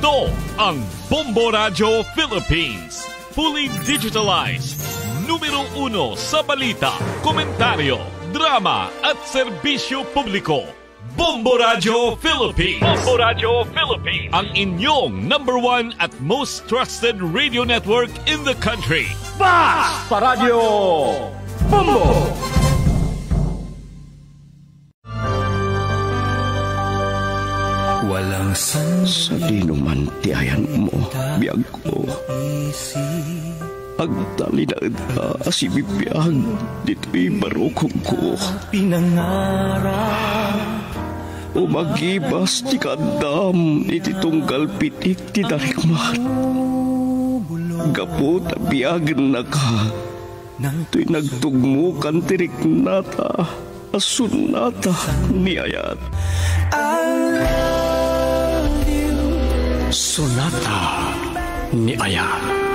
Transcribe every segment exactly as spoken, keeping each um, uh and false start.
Ito ang Bombo Radio Philippines. Fully digitalized. Numero uno sa balita, komentaryo, drama at serbisyo publiko. Bombo Radio Philippines. Bombo Radio Philippines. Ang inyong number one at most trusted radio network in the country. Basta Radio Bombo! Walang san- Sadino man ti ayanmo, biagko. Agtalinaedka a sibibiag ditoy barukongko. Pinangarap. Umagibas ti kaaddam iti tunggal pitik ti darikmat. Gapu ta biagennaka, toy nagtugmokan ti riknata a sonata ni Ayat. Sonata ni Ayat.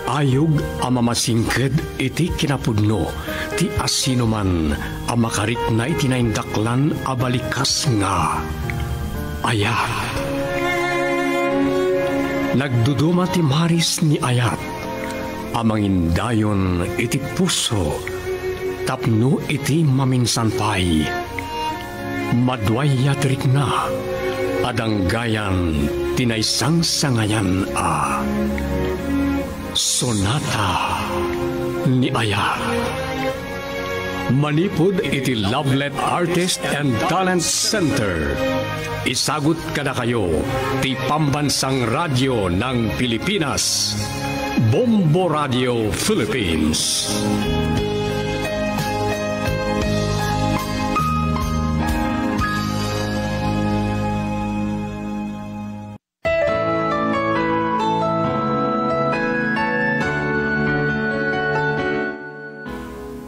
Ayog a mamasingked iti kinapudno ti asinoman a makarikna iti naindaklan a balikas nga ayat. Nagduduma ti maris ni Ayat a mangindayon iti puso tapno iti maminsan pay, maduayya ti rikna a danggayan ti naisangsangayan a Sonata ni Ayat. Manipud iti Lovelet Artist and Talent Center, isagut kadakayo ti Pambansang Radyo ng Pilipinas, Bombo Radio Philippines.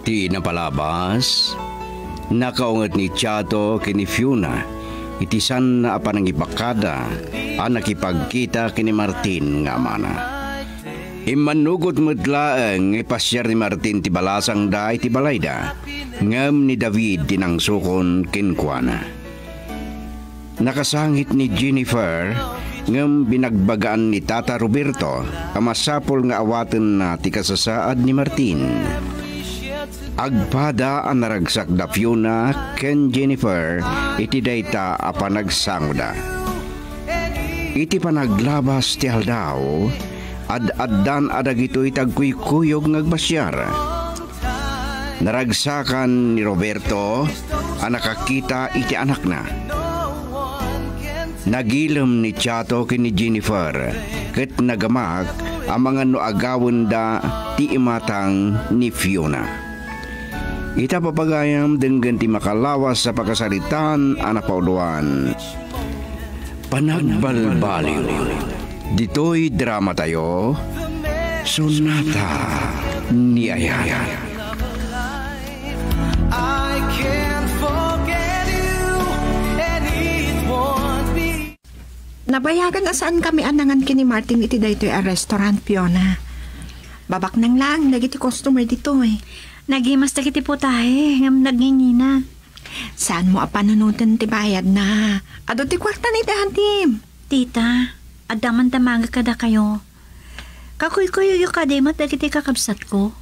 Ti napalabas, nakaunget ni Chato ken ni Fiona iti sanna a panangibakada a nakipagkita ken ni Martin nga amana. Immannugot met laeng nga ipasiar ni Martin ti balasangda iti balayda, ngem ni David ti nangsukon kenkuana. Nakasangit ni Jennifer, ngem binagbagaan ni Tata Roberto a masapul nga awatenna ti kasasaad ni Martin. Agpada a naragsak da Fiona ken Jennifer iti dayta a panagsangoda. Iti panaglabas ti aldaw, ad-addan a dagitoy ti agkuykuyog nga agbasiar. Naragsakan ni Roberto a nakakita iti anakna. Nagilem ni Chato ken ni Jennifer ket nagamak amangan no agawenda ti imatang ni Fiona. Ita, papagayam, denggen ti makalawas a pakasaritaan a napauloan. Panagbalbaliw. Ditoy dramatayo, Sonata ni Ayat. I can't forget you, and it won't be. Nabayagan a saankami a nangan ken ni Martin iti daytoy a restaurant, Fiona. Babaknang laeng dagiti customer ditoy. Nagimas dagiti putahe, ngem nagngingina. Saanmo a panunoten ti bayadna. Adu ti kuarta ni dadim. Tita, adda man damagek kadakayo. Kakuykuyoyo kadi met dagiti kakabsatko.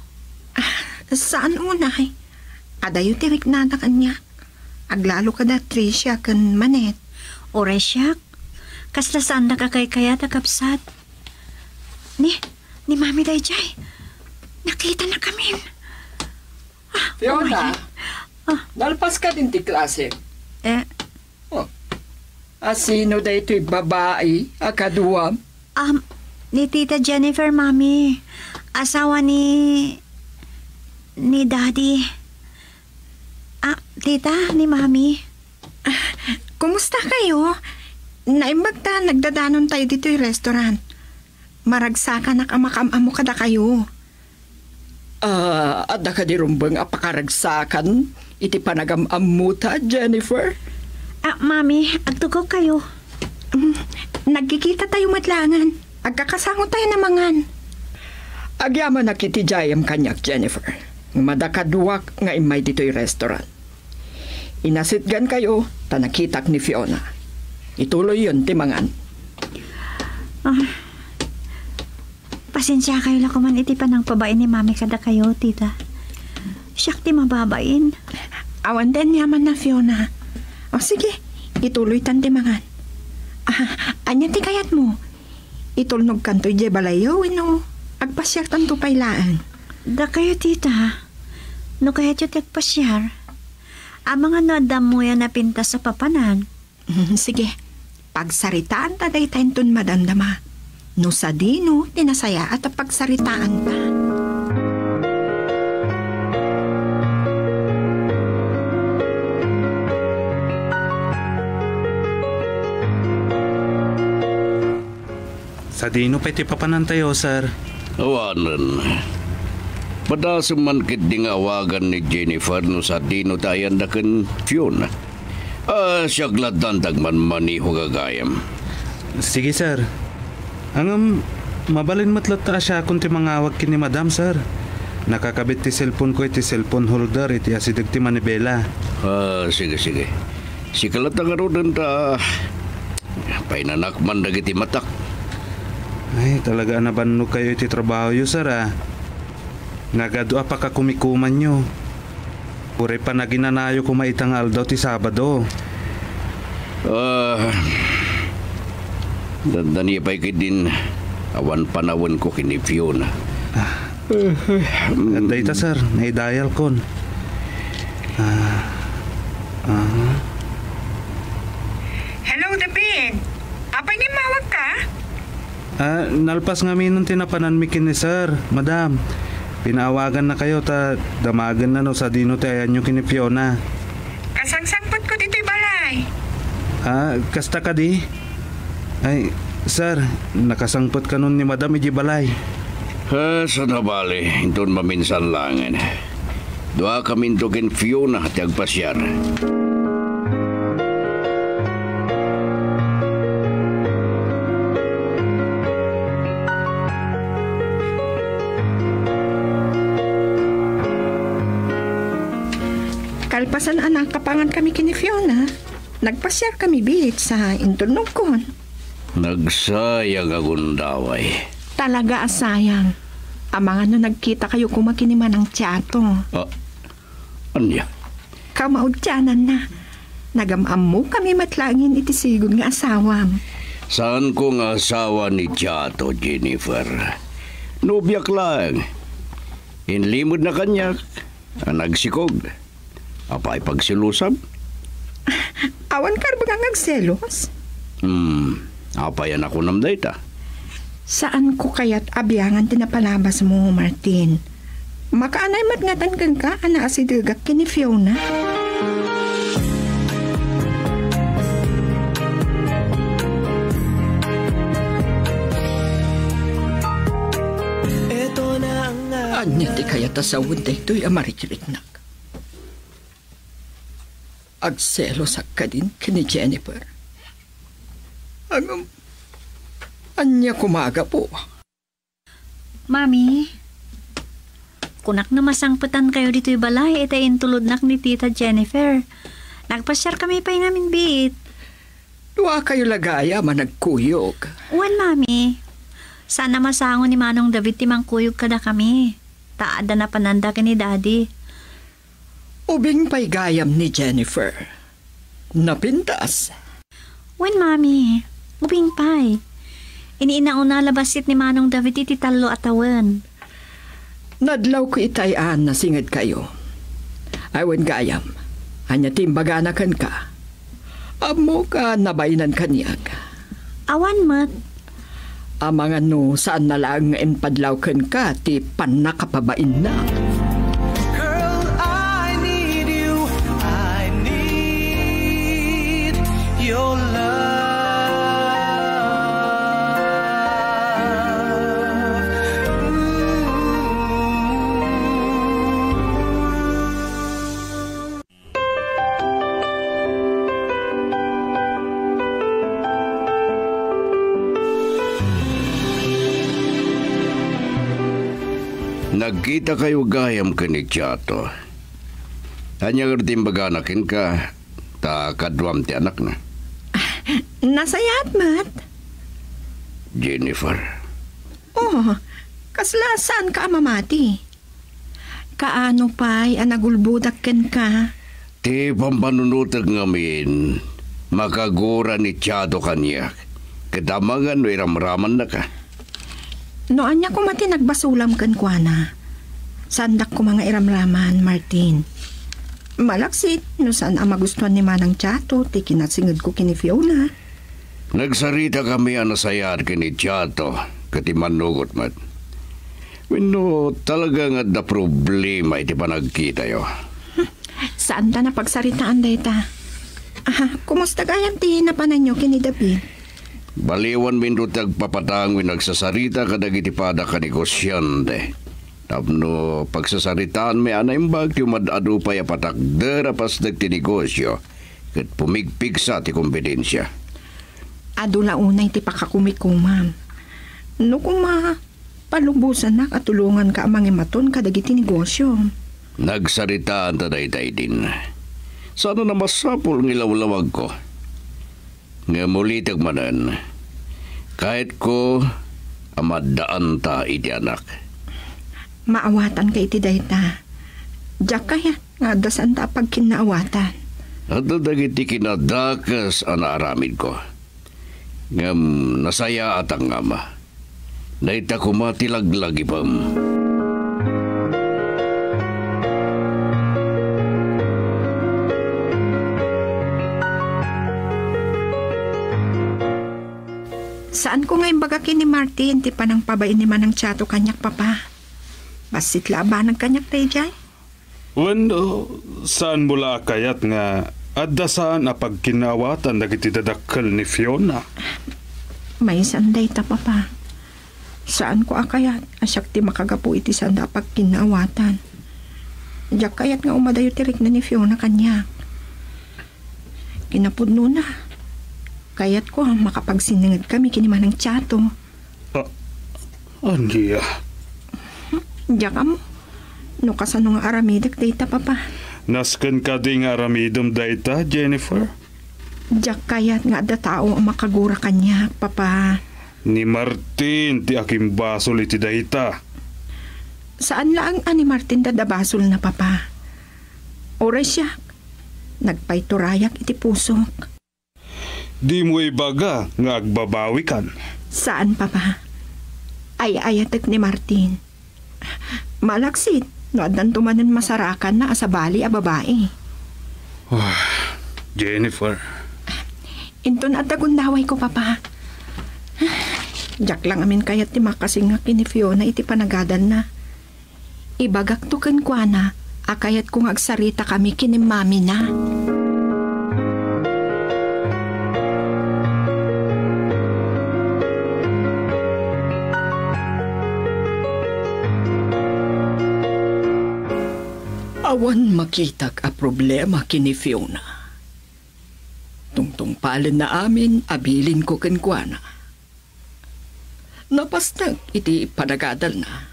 Ah, saan unay? Adayo ti riknada kaniak. Aglalo kada Tricia ken Manette. Uray siak, kasla saandak a kaykayat a kabsat. Ni, ni Mami daydiay. Nakitanakamin. Ah, Fiona, uray. Ah. Nalpas ka din ti klase? Eh. Oh. Asino daytoy babai a kaduam? Um, ni Tita Jennifer, Mami. Asawa ni, ni Daddy. Ah, Tita, ni Mami. Ah, kumusta kayo? Naimbag ta nagdadanon tayo ditoy restaurant. Maragsakanak a makaam-ammo kadakayo. Ah, adda kadi rumbeng a pakaragsakan iti panagam-ammota, Jennifer? Ah, Mami, agtugawkayo. Mm, nagkikita tayo met laengen. Agkakasango tayo a mangan. Agyamanak iti dayem kaniak, Jennifer. Mada kaduak nga immay ditoy restaurant. Inasitgankayo ta nakitak ni Fiona. Ituloyyon ti mangan. Ah, pasensiakayo la koman iti panangpabain ni Mami kadakayo, tita. Siak ti mababain. Awan ti aniamanna, Fiona. O sige, ituloytan ti mangan. Ah, ania ti kayatmo? Itulnogkanto idiay balayyo wenno agpasiartanto pay laeng? Dakayo, tita. No kayatyo ti agpasiar, amangan no adda ammoyo a napintas a papanan. Mm, sige. Pagsaritaanta dayta inton madamdama. No sadino ti nasayaat a pagsaritaanta. Sadino pay ti papanantayo, sir? Awanen. Padasem man ketdi nga awagan ni Jennifer no sadino ti ayanda ken Fiona. Ah, siak lattan ti agmanmaneho gagayam. Sige, sir. Ngem, mabalin met latta a siakon ti mangawag ken ni Madam, sir. Nakakabit ti cellphone-ko iti cellphone holder iti asideg ti manibela. Ah, sige, sige. Sika latta ngaruden ta painanak man dagiti matak. Ay, talaga a nabannog kayo iti trabahoyo, sir, ah. Nagadu a pakakumikumanyo. Uray panaginanayo koma ita nga aldaw ti Sabado. Ah, dandani pay ketdin awan panawenko ken ni Fiona. Ah, dayta, sir, naidayalkon. Ah, ah. Hello, David. Apay nga immawagka? Ah, nalpas ngamin ti napananmi ken ni Sir, Madam. Pinaawagannakayo ta damagenna no sadino ti ayanyo ken ni Fiona. Kasangsangpetko ditoy balay. Ah, kasta kadi? Ay, Sir, nakasangpet kanon ni Madam idiay balay. Ah, saan a bale, inton maminsan laengen. Duakaminto ken Fiona ti agpasiar. Kalpasan a nakapangan kami ken ni Fiona, nagpasiar kami biit sa intulnogkon. Nagsayang a gundaway. Talaga a sayang. Amangan no nagkita kayo koma ken ni Manang Tiato. Ah, ania? Kamaudiananna. Nagam-ammo kami met laengen iti sigud nga asawam. Saanko nga asawa ni Tiato, Jennifer. Nobiak laeng. Inlimedna kaniak a nagsikog. Apay pagselusam? Awan karbeng nga agselos? Hmm, apay a nakunam dayta? Saanko kayat a biangan ti napalabasmo, Martin. Makaanay met ngaten kenka a naasidegak ken ni Fiona. Ania ti kayat a sawen daytoy a marikiriknak? Agselosak kadin ken ni Jennifer. Ngem, ania koma a gapu? Mami, kunak no masangpetankayo ditoy balay iti intulodnak ni Tita Jennifer. Nagpasiarkami pay ngamin biit. Duakayo la gayam a nagkuyog. Wen, Mami. Saan a masango ni Manong David ti mangkuyog kadakami. Ta adda napananda ken ni Daddy. Ubing pay gayam ni Jennifer. Napintas. Wen, Mami. Ubing pay. Ini-inauna la bassit ni Manong David iti tallo a tawen. Nadlawko itay a nasingedkayo. Ay wen gayam, ania ti imbagana kenka? Ammok a nabainan kaniak. Awan met. Amangan no saanna laeng nga impadlaw kenka ti pannakapabainna. Girl, I need you. I need your love. Ooh. Nagkitakayo gayam ken ni Chato. Ania ngarud ti imbagana kenka, ta kaduam ti anakna? Nasayaat met. Jennifer. Oh, kasla saanka a mamati? Kaano pay a nagulbodak kenka? Ti pampanunotek ngamin, makagura ni Chato kaniak, ket amangan no iramramannaka. No ania koma ti nagbasolam kenkuana, saandak koma nga iramraman, Martin. Malaksid no saan a magustuan ni Manang Chato ti kinasingedko ken ni Fiona. Nagsaritakami a nasayaat ken ni Chato ket immanugot met. Wenno talaga nga adda problema iti panagkitayo? Saanta a pagsaritaan dayta. Aha, kumusta gayam ti napananyo ken ni David? Baliwanmi inton ti agpapatang wenno agsasarita kadagiti pada a negosiante. Tapno pagsasaritaanmi a naimbag ti umad-adu pay a patakder a pasdek ti negosio ket pumigpigsa ti kompetensia. Adu la unay ti pakakumikomam. No koma, palubosannak a tulonganka a mangimaton kadagiti negosiom. Nagsaritaanta dayta idin. Saan a masapul nga ilawlawagko. Ngem ulitek manen, kayatko a maddaanta iti anak. Maawatanka iti dayta. Diak kayat nga adda saanta a pagkinnaawatan. Adda dagiti kinadakes a naaramidko. Ngem nasayaatak nga ama. Dayta koma ti laglagipem. Saanko nga imbaga ken ni Martin ti panangpabain ni Manang Chato kaniak, Papa. Bassit la a banag kaniak daydiay. Wen, uh, saanmo la a kayat nga adda saan a pagkinnaawatan dagiti dadakkel ni Fiona? Maysan dayta, Papa. Saanko a kayat a siak ti makagapu iti saanda a pagkinnaawatan. Diak kayat nga umadayo ti rikna ni Fiona kaniak. Kinapudnona, kayatko a makapagsinnangedkami ken ni Manang Chato. Ah, ania? Diak ammo no kasano nga aramidek dayta, Papa. Nasken kadi nga aramidem dayta, Jennifer? Diak kayat nga adda tao a makagura kaniak, Papa. Ni Martin ti akimbasol iti dayta. Saan laeng a ni Martin dadda basolna, Papa. Uray siak, nagpaiturayak iti pusok. Dimo ibaga nga agbabawikan. Saan, Papa. Ay-ayatek ni Martin. Malaksid no addanto manen masarakanna a sabali a babai. Ah, Jennifer. Inton adda gundawayko, Papa. Diak la ngamin kayat ti makasinga ken ni Fiona iti panagadalna. Ibagakto kenkuana a kayatko nga agsaritakami ken ni mamina. Awan makitak a problema ken ni Fiona. Tungtungpalenna amin a bilinko kenkuana. Napasnek iti panagadalna.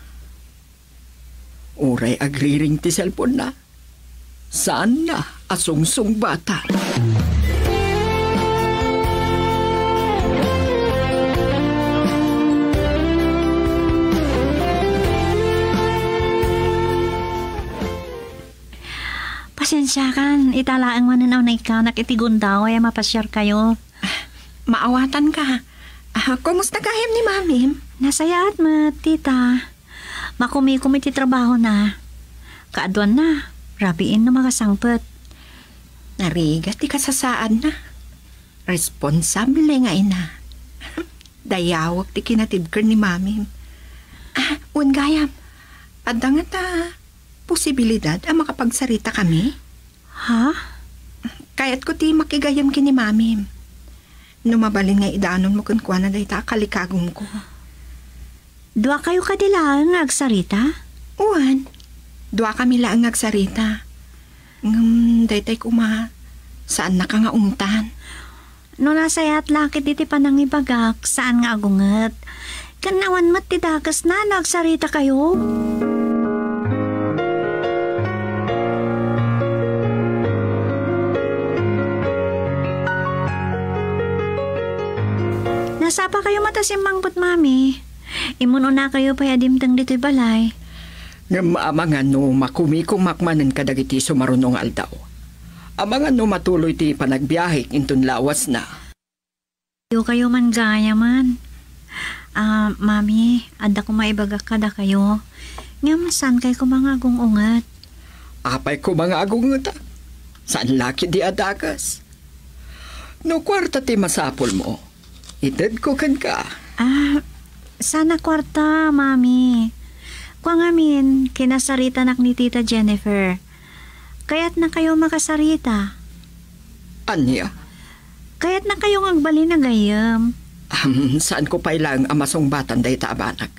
Uray agriring ti cellphone-na, saanna a sungsungbatan. Pasensiakan, ita laeng manen a naikkanak iti gundaway a mapasiarkayo. Maawatanka. Ah, kumusta gayam ni Mamim? Nasayaat met, tita. Makumikom iti trabahona. Kaaduanna, rabiin no makasangpet. Narigat ti kasasaadna. Responsable nga ina. Dayawek ti kinatibker ni Mamim. Ah, wen gayam, adda ngata posibilidad a makapagsaritakami? Ha? Kayatko ti makigayem ken ni Mamim. No mabalin nga idanonmo kenkuana dayta a kalikagumko. Duakayo kadi laeng nga agsarita? Wen, duakami laeng nga agsarita. Ngem daytay koma, saannaka nga ungtan. No nasayaat la ket iti panangibagak, saan nga agunget. Ken awan met ti dakesna no agsaritakayo. Kayo met a simmangpet, Mami. Immun-unakayo pay a dimteng ditoy balay. Ngem amangan no makumikumak manen kadagiti sumaruno nga aldaw. Amangan no matuloy ti panagbiahek inton lawasna. Kayo man gayamen. Ah, Mami, adda koma ibagak kadakayo. Ngem saan kay koma nga agung-unget? Apay koma nga agung-unget, a? Saan la ketdi a dakes? No kuarta ti masapulmo, itedko kenka. Ah, saan a kuarta, Mami. Kua ngamin, kinasaritanak ni Tita Jennifer. Kayatnakayo makasarita? Ania? Kayatnakayo nga agbalin a gayyem. Am, saanko pay laeng a masungbatan dayta a banag.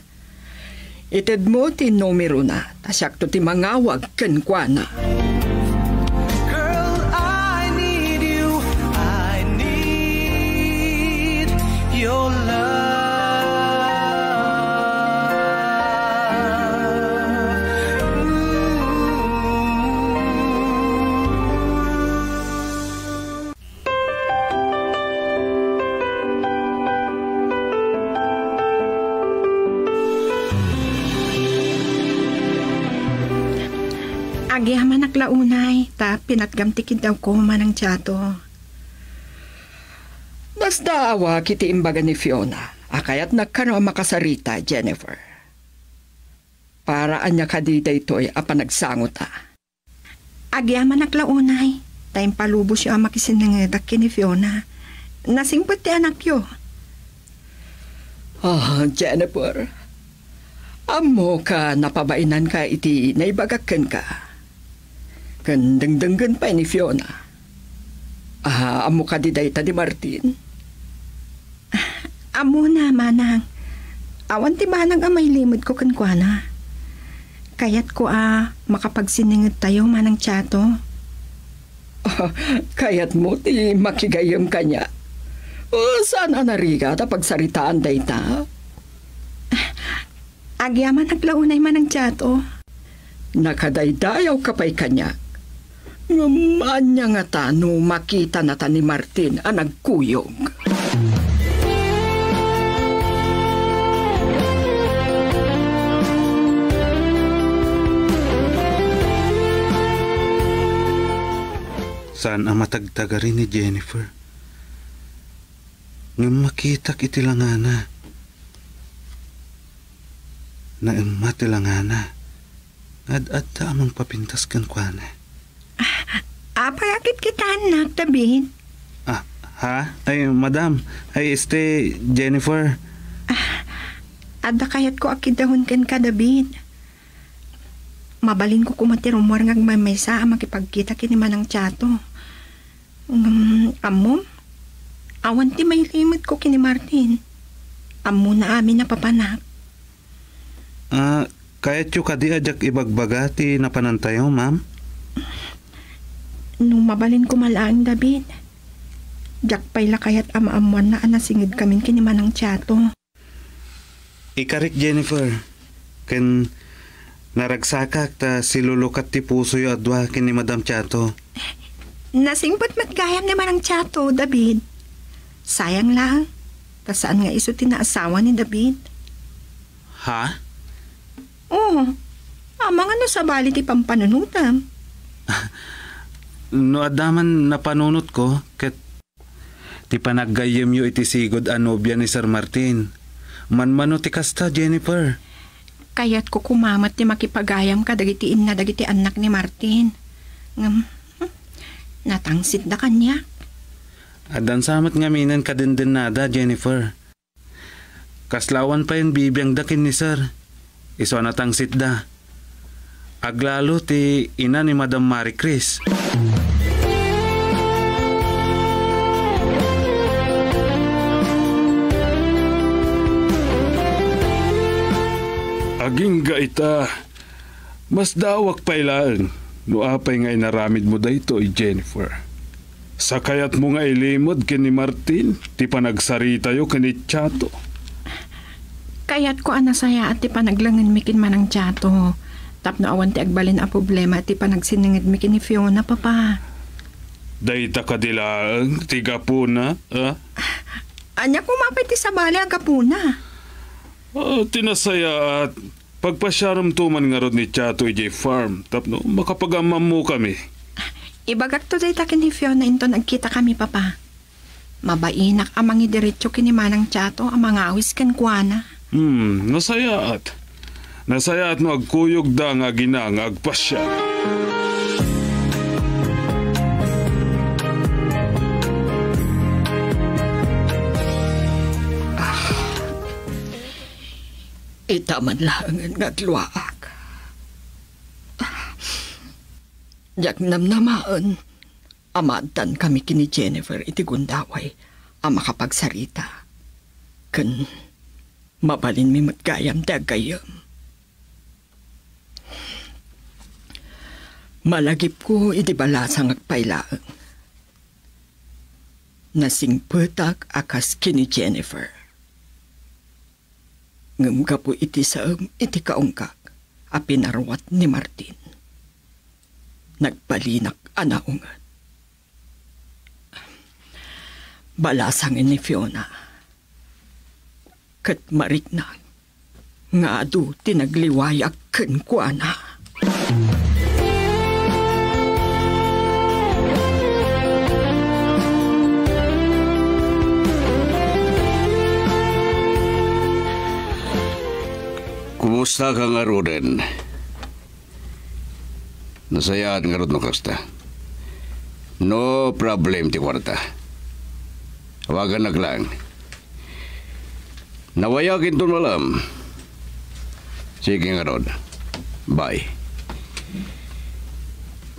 Itedmo ti numerona, ta siakto ti mangawag kenkuana. Girl, I need you. I need your love. Ooh. Agyamanak la unay, ta pinatgam ti kiddawko, Manang Chato. Basda awak iti imbaga ni Fiona a kayatnak kano a makasarita, Jennifer. Para ania kadi daytoy a panagsangota? Agyamanak la unay, ta impalubosyo a makisinnangedak ken ni Fiona. Nasingpet ti anakyo. Ah, Jennifer, ammok a napabainanka iti naibagak kenka. Ken dengdenggen pay ni Fiona. Ah, ammo kadi dayta ni Martin? Ammona, Manang. Awan ti banag a mailimedko kenkuana. Kayatko a makapagsinningedtayo, Manang Chato. Kayatmo ti makigayyem kaniak? O, saan a narigat a pagsaritaan dayta? Agyamanak la unay, Manang Chato. Nakadaydayawka pay kaniak. Ngem ania ngata no makitanata ni Martin a nagkuyog? Saan a matagtagari ni Jennifer. Ngem makitak iti langana. Naemma ti langana. Nga ad-adda a mangpapintas kenkuana. Ah, apay a kitkitaennak, David? Ah, ha? Ay, madam. Ay, este, Jennifer. Ah, adda kayatko a kiddawen kenka, David. Mabalinko koma ti rummuar nga agmaymaysa a makipagkita ken ni Manang Chato. Ngem, ammom? Awan ti mailimedko ken ni Martin. Ammona amin a papanak. Ah, kayatyo kadi a diak ibagbaga ti napanantayo, ma'am? No mabalin koma laeng, David, diak pay la kayat a maammoanna a nasingedkamin ken ni Manang Chato. Ikarik, Jennifer, ken naragsakak ta silulukat ti pusoyo a dua ken ni Madam Chato. Nasingpet met gayam ni Manang Chato, David. Sayang lang, ta saan nga isu ti naasawa ni David. Ha? Oo. Amangan no sabali ti pampanunotam. No adda man napanunotko, ket ti panaggayyemyo iti sigud a nobia ni Sir Martin. Manmano ti kasta, Jennifer. Kayatko koma met ti makipagayam kadagiti inna dagiti annak ni Martin. Ngem, hmm, natangsitda kaniak. Addan sa met ngaminen kadendennada, Jennifer. Kasla awan payen bibiangda ken ni Sir. Isu a natangsitda. Aglalo ti ina ni Madam Marie Chris. Agingga ita, masdaawak pay laeng no apay nga inaramidmo daytoy, Jennifer. Sakayatmo nga ilimed ken ni Martin ti panagsaritayo ken ni Chato. Kayatko a nasayaat ti panaglangenmi ken Manang Chato, tapno awan ti agbalin a problema ti panagsinningedmi ken ni Fiona, Papa. Dayta kadi laeng ti gapuna, a? Ania koma pay ti sabali a gapuna? Ah, ti nasayaat, pagpasiaremto man ngarud ni Chato idiay farm tapno makapag-ammammo kami. Ibagakto dayta ken ni Fiona inton agkita kami, Papa. Mabainak a mangidiretso ken ni Manang Chato a mangawis kenkuana. Hmm, nasayaat. Nasayaat no agkuyogda nga agina nga agpasiar. Ah, ita man laengen nga agluaak. Diak namnamaen a maaddankami ken ni Jennifer iti gundaway a makapagsarita. Ken mabalinmi met gayam ti aggayyem. Malagipko idi balasangak pay laeng. Nasingpetak a kas ken ni Jennifer. Ngem gapu iti saem iti kaungkak a pinaruat ni Martin, nagbalinak a naunget. Balasangen ni Fiona, ket mariknak nga adu ti nagliwayak kenkuana. Kumusta ka ngaruden? Nasayaat ngarud no kasta. No problem ti kuarta. Awagannak lang. Nawayak inton malam. Sige ngarud. Bye.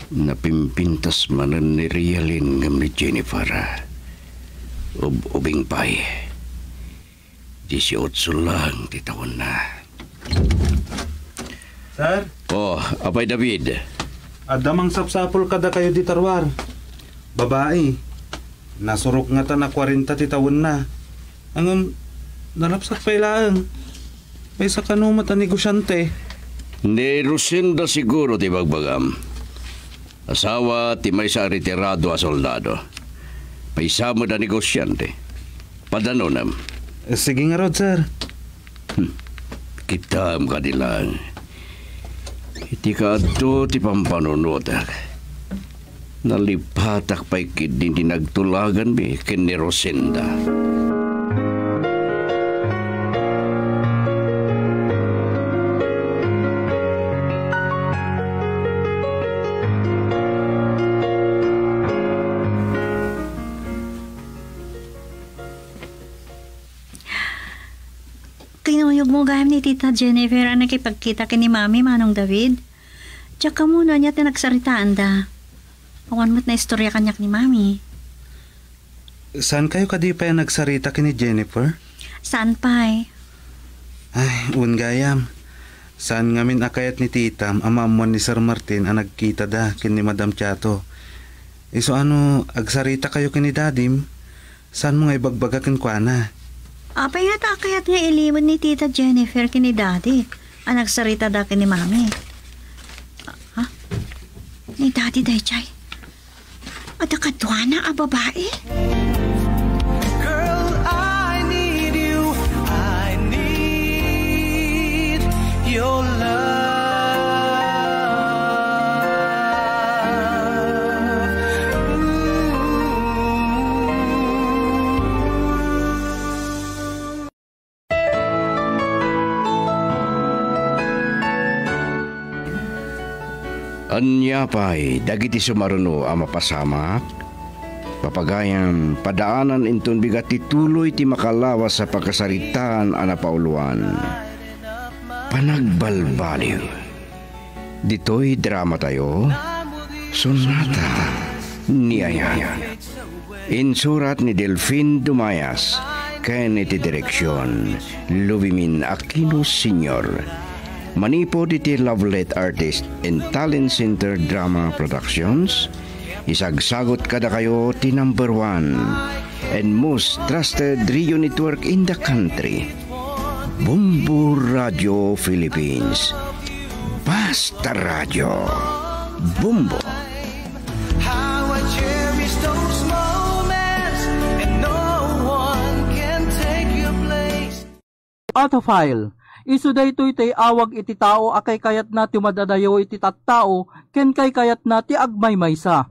Napimpintas manen ni Rialin ngem ni Jennifer. Ub-ubing pay. Disiotso lang ti tawenna. Sir? Oh, Apay David. Adda mangsapsapul kadakayo di Tarwar. Babai. Nasurok ngatan a kuarenta ti tawenna. Ngem, narapsak pay laeng. Maysa kano met a negosiante. Ni Rosenda siguro ti bagbagam. Asawa ti maysa a retirado a soldado. Maysa met a negosiante. Padanonem. Sige ngarud, sir. Hmm. Kitaem kadi lang. Iti kaadto ti pampanunotak. Nalipatak pay ketdi ti nagtulaganmi ken ni Rosenda. Kinuyogmo gayam ni Tita Jennifer a nakipagkita ken ni Mami, Manong David? Diak ammo no ania ti nagsaritaanda. Awan met naistorya kaniak ni Mami. Saan kayo kadi pay a nagsarita ken ni Jennifer? Saan pay? Ay, wen gayam. Saan ngamin a kayat ni titam a maammuan ni Sir Martin a nagkitada ken ni Madam Chato. Isu a no agsarita kayo ken ni Dadim, saanmo nga ibagbaga kenkuana? Apay ngata a kayat nga ilimed ni Tita Jennifer ken ni Daddy a nagsaritada ken ni Mami? Ha? Ni Daddy daydiay? Adda kaduana a babai? Girl, I need you. I need your love. Ania pay dagiti sumaruno a mapasamak? Papagayam, padaanan inton bigat ti tuloy ti makalawas a pakasaritaan a napauloan. Panagbalbaliw. Ditoy dramatayo, Sonata ni Ayat. Insurat ni Delfin Dumayas ken iti direksion, Lubimin Aquino Senior. Manipud iti Lovelet Artist and Talent Center Drama Productions, isagsagut kadakayo ti number one and most trusted radio network in the country, Bombo Radio Philippines. Basta Radio. Bombo. How I cherish those moments and no one can Autophile. Isu daytoy ti awag iti tao a kaykayatna ti madadayo iti tattao ken kaykayatna ti agmaymaysa.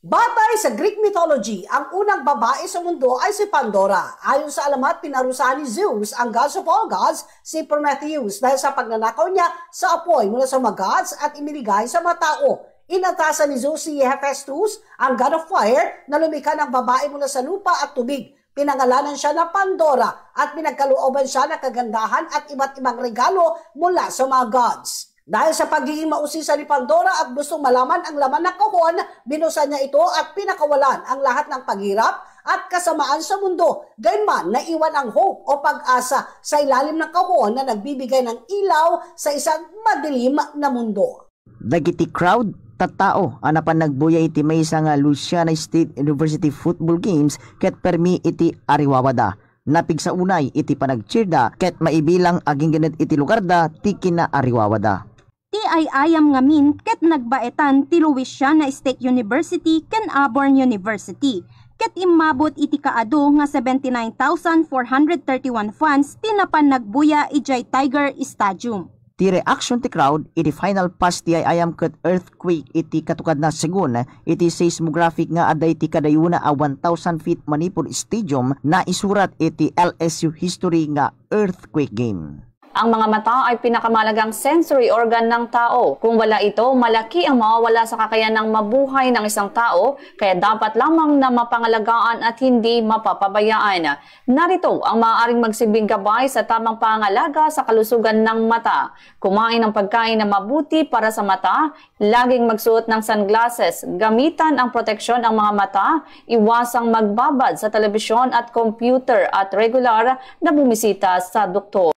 Batay sa Greek mythology, ang unang babae sa mundo ay si Pandora. Ayon sa alamat, pinarusahan ni Zeus ang gods of all gods, si Prometheus, dahil sa pagnanakaw niya sa apoy mula sa mga gods at imiligay sa mga tao. Inatasan ni Zeus si Hephaestus, ang god of fire, na lumikha ng babae mula sa lupa at tubig. Pinangalanan siya na Pandora at pinagkalooban siya ng kagandahan at iba't ibang regalo mula sa mga gods. Dahil sa pagiging mausisa ni Pandora at gustong malaman ang laman ng kahon, binuksan niya ito at pinakawalan ang lahat ng paghirap at kasamaan sa mundo. Gayunman, naiwan ang hope o pag-asa sa ilalim ng kahon na nagbibigay ng ilaw sa isang madilim na mundo. Dagiti crowd, tattao a napan nagbuya iti maysa nga Louisiana State University Football Games ket permi iti ariwawada. Napigsa unay iti panagcheerda ket maibilang agingganet iti lugarda ti kinaariwawada. Ti ay-ayam ngamin ket nagbaetan ti Louisiana State University ken Auburn University, ket immabot iti kaadu nga seventy-nine thousand four hundred thirty-one fans ti napan nagbuya idiay Tiger Stadium. Ti reaction ti crowd iti final pass ti ay-ayam ket earthquake iti katukadna, segun iti seismographic nga adda iti kadayona a one thousand feet Manipur Stadium, naisurat iti L S U history nga earthquake game. Ang mga mata ay pinakamahalagang sensory organ ng tao. Kung wala ito, malaki ang mawawala sa kakayanang mabuhay ng isang tao, kaya dapat lamang na mapangalagaan at hindi mapapabayaan. Narito ang maaaring magsilbing gabay sa tamang pangangalaga sa kalusugan ng mata. Kumain ng pagkain na mabuti para sa mata, laging magsuot ng sunglasses, gamitan ang proteksyon ang mga mata, iwasang magbabad sa telebisyon at computer at regular na bumisita sa doktor.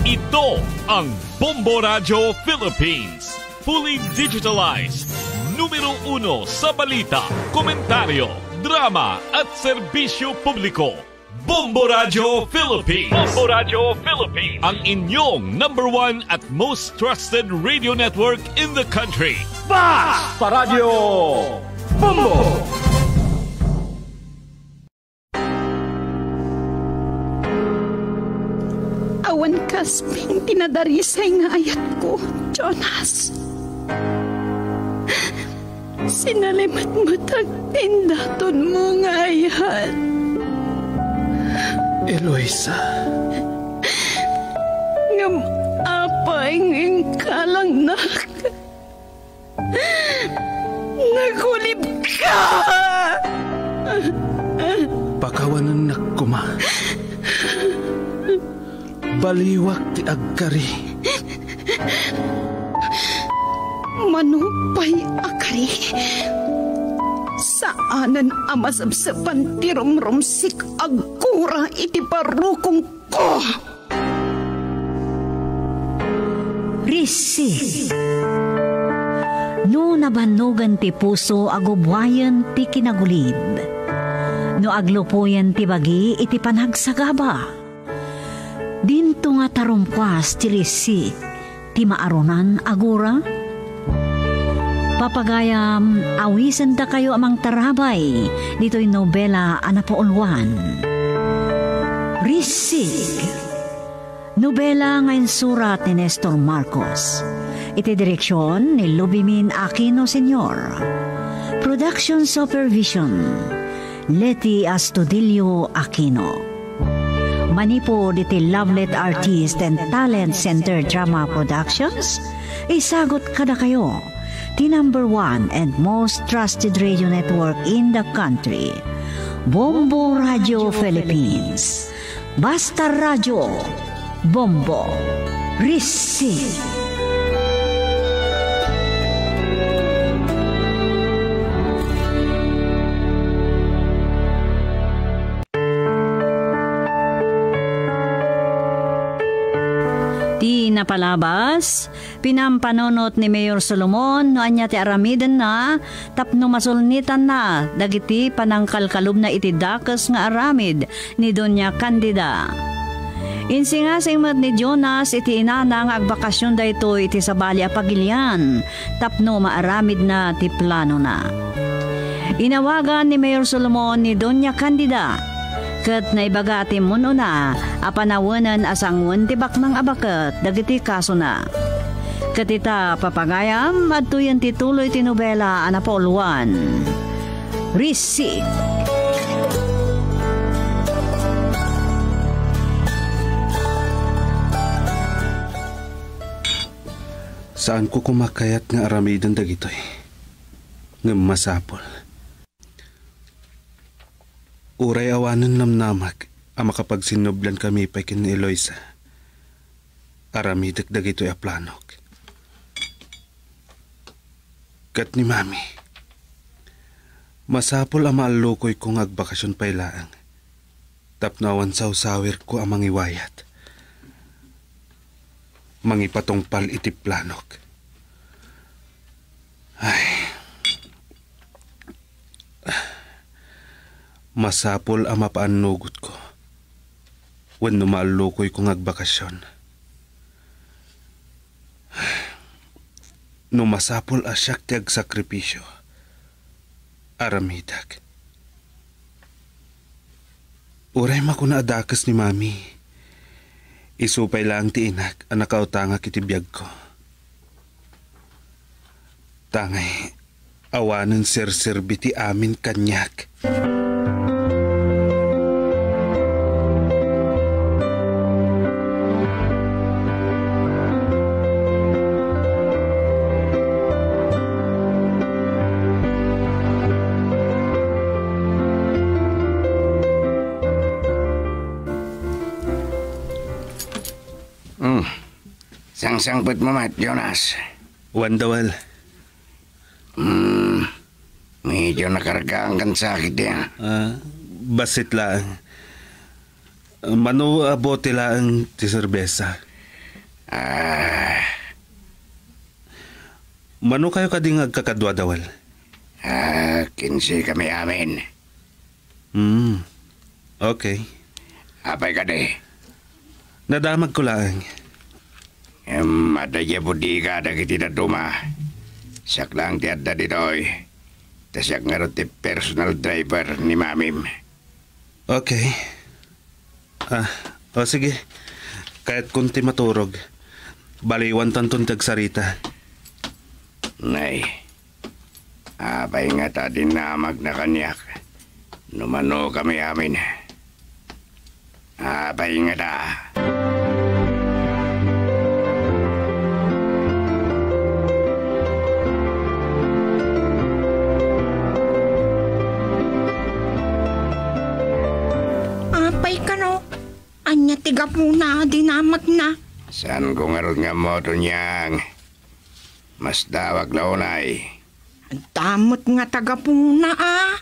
Ito ang Bombo Radyo Philippines. Fully digitalized. Numero uno sa balita, komentaryo, drama at serbisyo publiko. Bombo Radyo Philippines. Bombo Radyo Philippines. Ang inyong number one at most trusted radio network in the country. Basta Radyo Bombo! Awan kasping ti nadarisay nga ayatko, Jonas. Sinalimetmetak ti indatonmo nga ayat. Eloisa. Ngem apay nga inkalangnak? Nagulibka! Pakawanennak koma. Baliwak ti agkari. Mano pay a kari? Saanen a masepsepan ti rumrumsik a gura iti barukongko. Risi. No nabannogen ti puso, agubuayen ti kinagulib. No aglupoyen ti bagi iti panagsagaba. Dinto nga tarumkuas ti risi ti maarunan a gura. Papagayam, awisendakayo a mangtarabay ditoy nobela a napauluan. Risig. Nobela nga insurat ni Nestor Marcos. Iti direksyon ni Lubimin Aquino Senior. Production supervision, Leti Astudillo Aquino. Manipud iti Lovelet Artist and Talent Center Drama Productions, isagut kadakayo ti number one and most trusted radio network in the country, Bombo Radio Philippines. Basta Radio, Bombo, Risi. Ti napalabas, pinampanunot ni Mayor Solomon no ania ti aramidenna tapno masulnitanna dagiti panangkalkalubna iti dakes nga aramid ni Doña Candida. Insingasing met ni Jonas iti inana nga agbakasyon daytoy iti sabali a pagilian tapno maaramidna ti planona. Inawagan ni Mayor Solomon ni Doña Candida Ket naibaga ti immun-una a panawenen a sangoen ti baknang a baket dagiti kasona. Ket ita, papagayam, adtoyen ti tuloy ti nobela a napauluan, Risik. Saanko koma kayat nga aramiden dagitoy. Ngem masapul. Uray awanen namnamak a makapagsinnublankami pay ken ni Eloisa, aramidek dagitoy a planok. Ket ni Mami, masapul a maallukoyko nga agbakasyon pay laeng tapno awan sawsawirko a mangiwayat, mangipatungpal iti planok. Ay. Masapul a mapaannugotko wenno maallukoyko nga agbakasyon. No masapul a siak ti agsakripisio, aramidek. Uray makuna a dakes ni Mami, isu pay laeng ti inak a nakautangak iti biagko. Tangay, awanen serserbi ti amin kaniak. Hmm. Sangsangpetmo met, Jonas? Wen, Dawel. Hmm. Medyo nakargaan kan sakit, ya. Ah, bassit laeng. Mano a bote laeng ti serbesa? Ah. Mano kayo kadi nga agkakadua, Dawel? Ah, kinse kami amin. Hmm. Okay. Apay kadi? Nadamagko laeng. Em, adda diay bodega dagiti dadduma. Siak laeng ti adda ditoy. Ta siak ngarud ti personal driver ni Mamim. Okay. Ah, o sige. Kayatkon ti maturog. Baliwantanton ti agsarita. Nay, apay ngata a dinamagna kaniak no mano kami amin? Apay ngata? Apay kano? Ania ti gapuna a dinamagna? Saanko ngarud nga ammo, Tonyang. Masdaawak la unay. Adda met ngata gapuna a.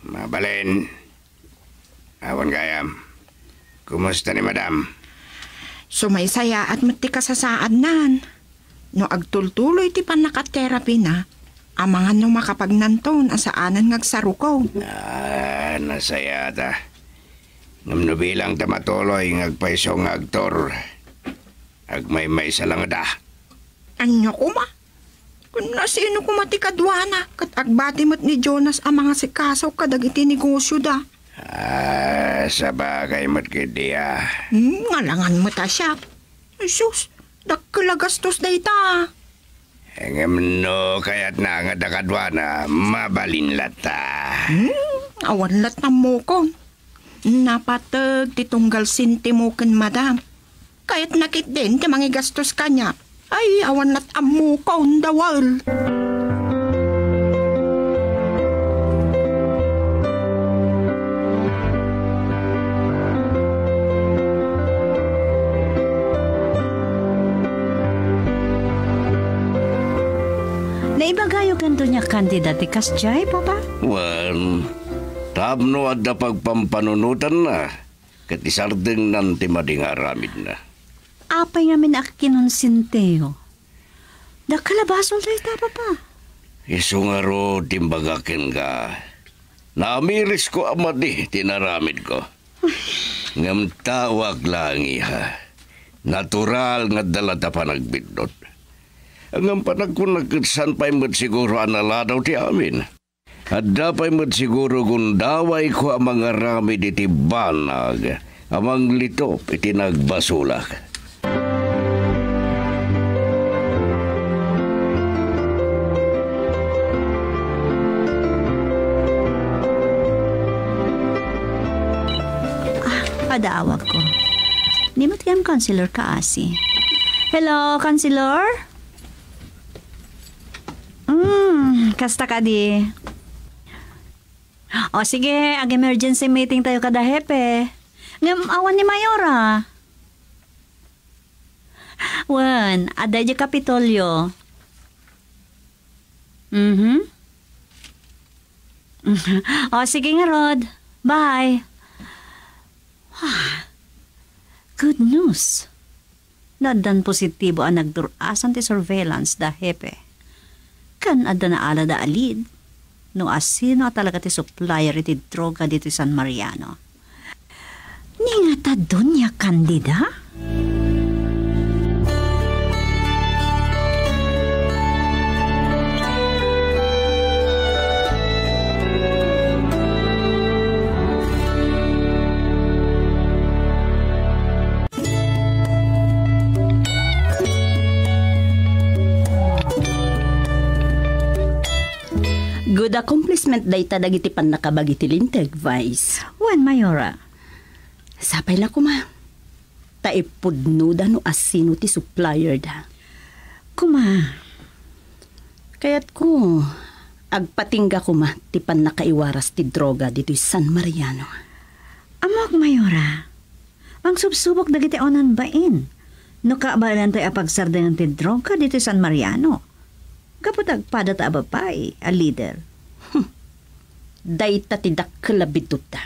Mabalin. Awan gayam. Kumusta ni Madam? Sumaysayaat met ti kasasaadnan. No agtultuloy ti pannaka-therapy-na, amangan no makapagnanton a saanen nga agsaruko. Ah, nasayata. Ngem no bilang ta matuloy nga agpayso nga aktor, agmaymaysa la ngata. Ania koma? Ken no sino koma ti kaduana, ket agbati met ni Jonas a mangasikaso kadagiti negosyoda. Ah, sabagay met ketdi a. Hmm, ngalangan met a siak. Ay, sus, dakkel a gastos dayta. Ngem no kayatna nga adda kaduana, mabalin latta. Hmm, awan lat' ammokon. Napateg ti tunggal sentimo ken Madam. Kayatna ketdin ti mangigastos kaniak. Ay, awan lat' ammokon, Dawel. Naibagayo kanto nia Candida ti kasdiay, Papa? Wen, tapno adda pagpampanunotanna, ket isardengnan ti madi nga aramidna. Apay ngamin a kinonsintiyo? Dakkel a basol dayta, Papa. Isu ngarud ti imbagak kenka. Naamirisko a madi ti inaramidko. Ngem taoak laeng, iha. Natural nga adda latta panagbitdut. Ngem panagkunak ket saan pay met siguro a naladaw ti amin. Adda pay met siguro gundawayko a mangaramid iti banag a manglitop iti nagbasolak. Ah, adda awagko. Ni met gayam counselor kaasi. Hello, counselor? Mm, kasta kadi? O sige, ag-emergency meeting tayo kada hepe. Ngem awan ni Mayora. Wen, adda idiay Kapitolyo. Mhm. O, sige ngarud. Bye. Ah, good news. Addan positibo a nagdur-asan ti surveillance da hepe. Ken adda naalada a lead no asino a talaga ti supplier iti droga ditoy San Mariano. Ni ngata Doña Candida? Good accomplishment dayta dagiti pannakabagi ti Linteg, Vice. Wen, Mayora. Sapay la koma. Ta ipudnoda no asino ti supplier da. Koma. Kayatko, agpatingga koma ti pannakaiwaras ti droga ditoy San Mariano. Ammok, Mayora. Mangsubsubok dagiti awanan bain. No kabaelantoy a pagsardengen ti droga ditoy San Mariano. Gapu ta agpadata a babai a leader. Hmm. Dayta ti dakkel a biddutda.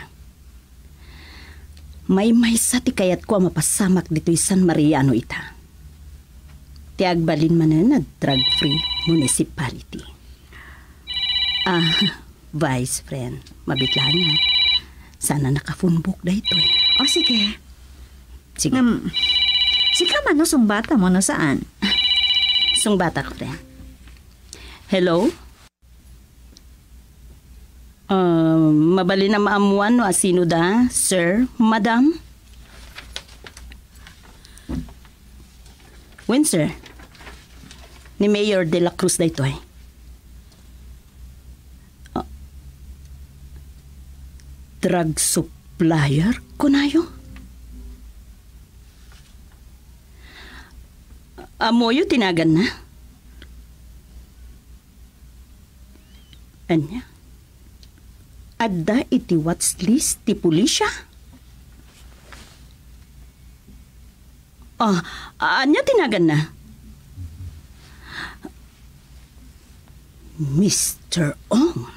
Maymaysa ti kayatko a mapasamak ditoy San Mariano ita. Ti agbalin manen a drug-free municipality. Ah, Vice friend, mabitlangan. Sana nakafunbok daytoy. O, sige. Sige. Ngem, sika man no sungbata mo no saan? Sungbatak, friend. Hello? Ah, mabalin a maammuan no asino da, sir, madam? Wen, sir. Ni Mayor de la Cruz daytoy. Ah, drug supplier, kunayo? Ammoyo ti naganna? Ania? Adda iti watch list ti pulisya? Ah, ania ti naganna? Mister Ong.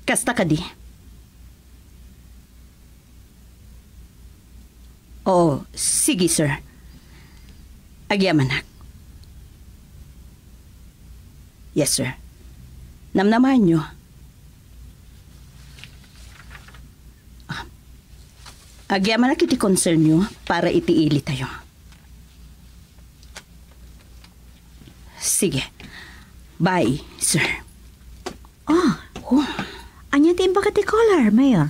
Kasta kadi? Oo, sige, sir. Agyamanak. Yes, sir. Namnamaenyo. Ah, agyamanak iti concernyo para iti ilitayo. Sige. Bye, sir. Ah, oh. Ania ti imbaga ti caller, Mayor?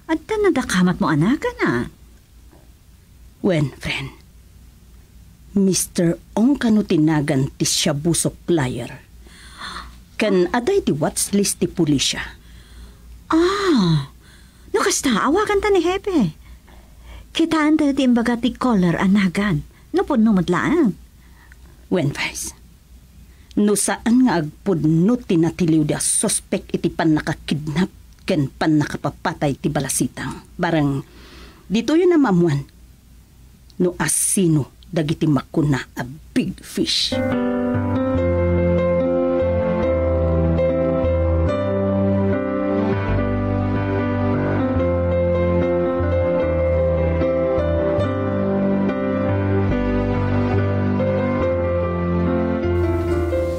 Adda nadakamatmo a nagan, a? Wen, friend. Mister Ong kano ti nagan ti shabu supplier. Ken adda iti watch list ti pulisya. Ah, no kasta, awaganta ni Hepe. Kitaentayo ti imbaga ti caller a nagan. No pudno met laeng. Wen, Vice. No saan nga agpudno ti natiliwda a suspek iti pannakakidnap ken pannakapapatay ti balasitang, bareng ditoy a maammuan no asino dagiti makuna a big fish.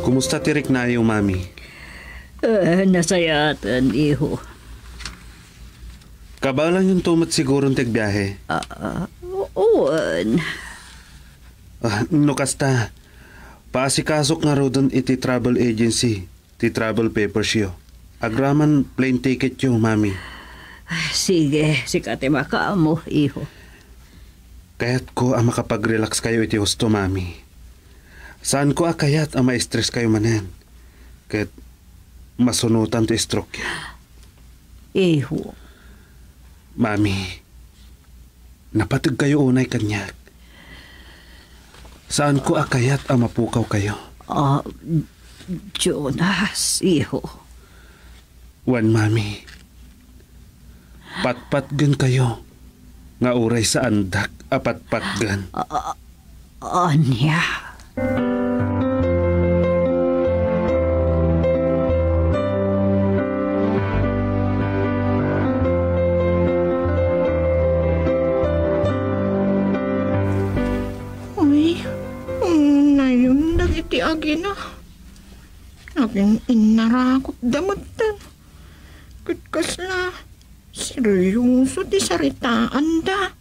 Kumusta ti riknayo, Mami? Eh, nasayaten, iho. Kabaelanyonto met siguro ti agbiahe? Ah, wen. Ah, no kasta, Paasikasok ngaruden iti travel agency ti travel papersyo. Agraman plane ticketyo, Mami. Ah, sige, sika ti makaammo, iho. Kayatko a makapag-relax kayo iti husto, Mami. Saanko a kayat a ma-stress kayo manen. Ket masunotan ti stroke-yo. Iho. Mami, napateg kayo unay kaniak. Saanko a kayat a mapukaw kayo. Ah, Jonas, iho. Wen, Mami. Patpatgen kayo nga uray saandak a patpatgen. Ah, ah, ania? Uy, nayon dagiti agina. Agin-innarakotda metten. Ket kasla seryoso ti saritaanda.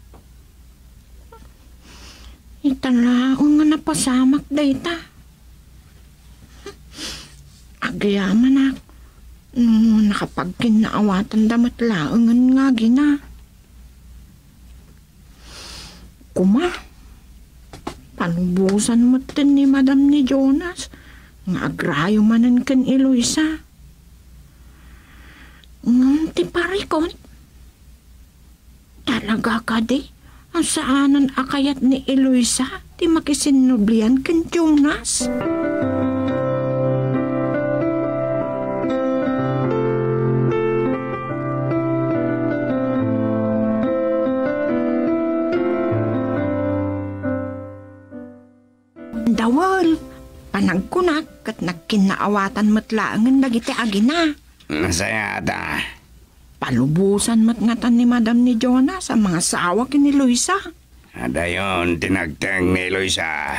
Ita laeng nga napasamak dayta. Agyamanak no nakapagkinnaawatanda met laengen nga agina. Koma, palubosan metten ni Madam ni Jonas nga agrayo manen ken Eloisa. Ngem ti parikut, talaga kadi a saanen a kayat ni Eloisa ti makisinnublian ken Jonas? Dawel, panagkunak ket nagkinnaawatan met laengen dagiti agina. Nasayata. Palubosan met ngatan ni Madam ni Jonas a mangasawa ken ni Luisa. Adayon ti nagteng ni Luisa.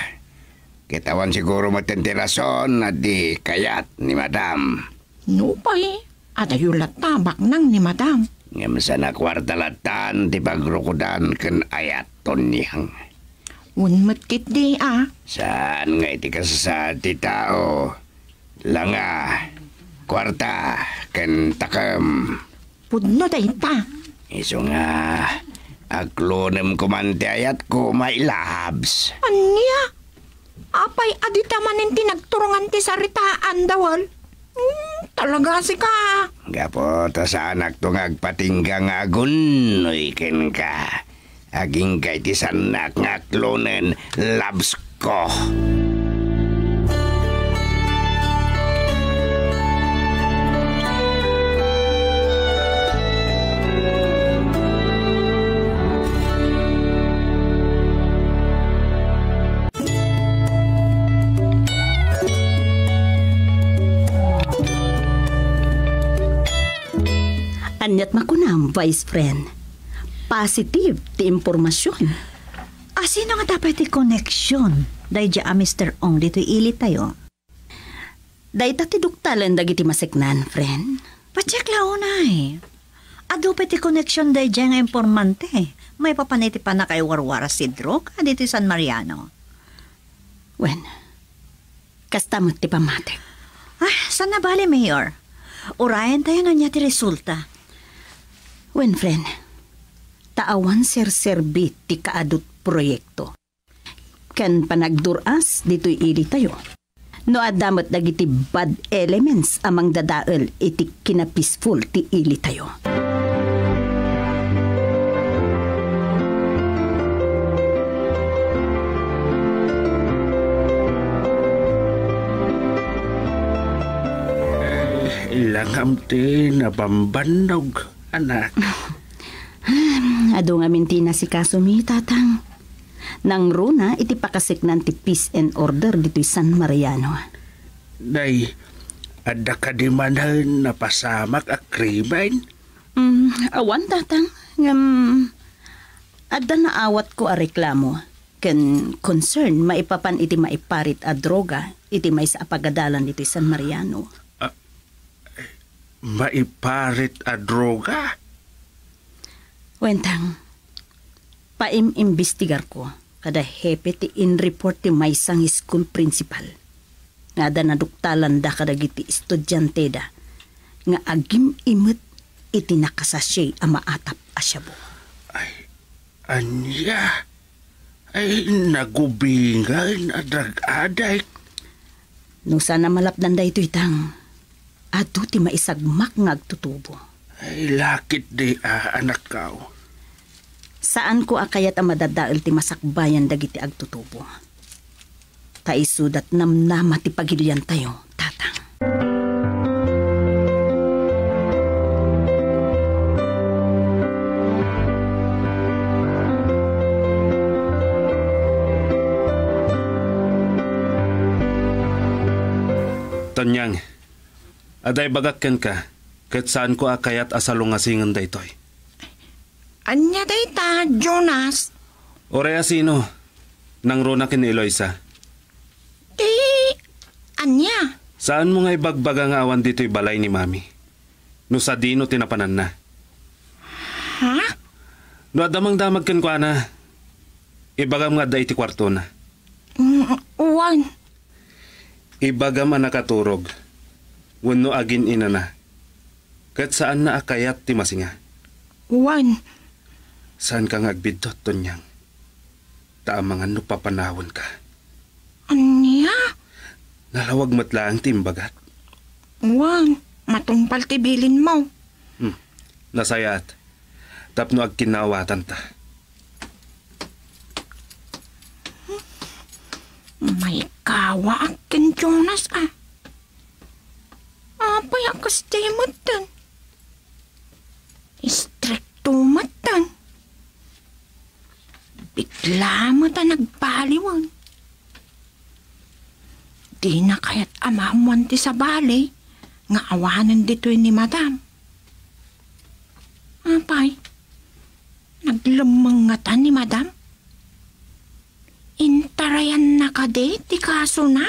Ket awan siguro metten ti rason a di kayat ni Madam. Nupay, adayo latta baknang ni Madam. Ngem saan a kuarta lattan ti pagrukodan ken ayat, Tonyang. Wen met ketdi a. Saan nga iti kasasaad ti tao, langa, kuarta, ken takem. Pudno dayta. Isu nga, aklonem koman ti ayatko, my loves. Ania? Apay a dita manen ti nagturongan ti saritaan, Dawel? Hmm, talaga sika. Gapu ta saanakto nga agpatingga nga agunnoy kenka. Agingga iti saannak nga aklonen, loves ko. Aniat makunam, Vice Friend? Positive ti impormasion. Asino nga apay ti koneksion daydiay a Mister Ong ditoy ilitayo? Dayta ti duktalen dagiti maseknan, friend. Pacheck la unay. Adu pay ti koneksion daydiay nga impormante maipapan iti pannakaiwarwaras ti droga ditoy San Mariano. Wen, kasta met ti pammatik. Ah, saan a bale, Mayor. Urayen tayo no ania ti resulta. Wen, friend, ta awan serserbi ti kaadut proyekto ken panagdur-as ditoy ilitayo. No adda met dagiti bad elements a mangdadael iti kinapeaceful ti ilitayo. Langam ti nabambannog, anak. Adu ngamin ti inasikasomi, Tatang. Nangruna iti pakaseknan ti peace and order ditoy San Mariano. Nay, adda kadi manen napasamak a krimen? Mm, awan, Tatang. Ngem, adda naawatko a reklamo ken concern maipapan iti maiparit a droga iti maysa a pagadalan ditoy San Mariano. Ah, maiparit a droga? Wen, Tang, paim-imbestigarko. Kada hepe ti in-report ti maysa nga school principal nga adda naduktalanda kadagiti estudianteda nga agim-imet iti nakasachet a maatap a shabu. Ay, ania? Ay, nagubingan a drug addict. No saan a malapdan daytoy, Tang, adu ti maisagmak nga agtutubo. Ay, lakit di a, anakko. Saanko a kayat a madadael ti masakbayan dagiti agtutubo. Ta isudat namnama ti pagiliantayo, Tatang. Tonyang, adda ibagak kenka, ket saanko a kayat a salungasingen daytoy. Ania dayta, Jonas? Uray a sino? Nangruna ken ni Eloisa. Ti ania? Saanmo nga ibagbaga nga awan ditoy balay ni Mami no sadino ti napananna? Ha? No adda mangdamag kenkuana, ibagam nga adda iti kuartona. Mm, wen. Ibagam a nakaturog wenno agin-inana, ket saanna a kayat ti masinga. Wen. Saanka nga agbiddut, Tonyang, ta amangan no papanawenka. Ania? Nalawag met laeng ti imbagak. Wen, matungpal ti bilinmo. Hmm, nasayaat. Tapno agkinnaawatanta. Maikawaak ken Jonas a. Apay a kasdiay metten? Istrikto metten. Bigla met a nagbaliwen. Dina kayat a maammoan ti sabali nga awanen ditoy ni Madam. Apay, naglemmeng ngata ni Madam? Intarayanna kadi ti kasona?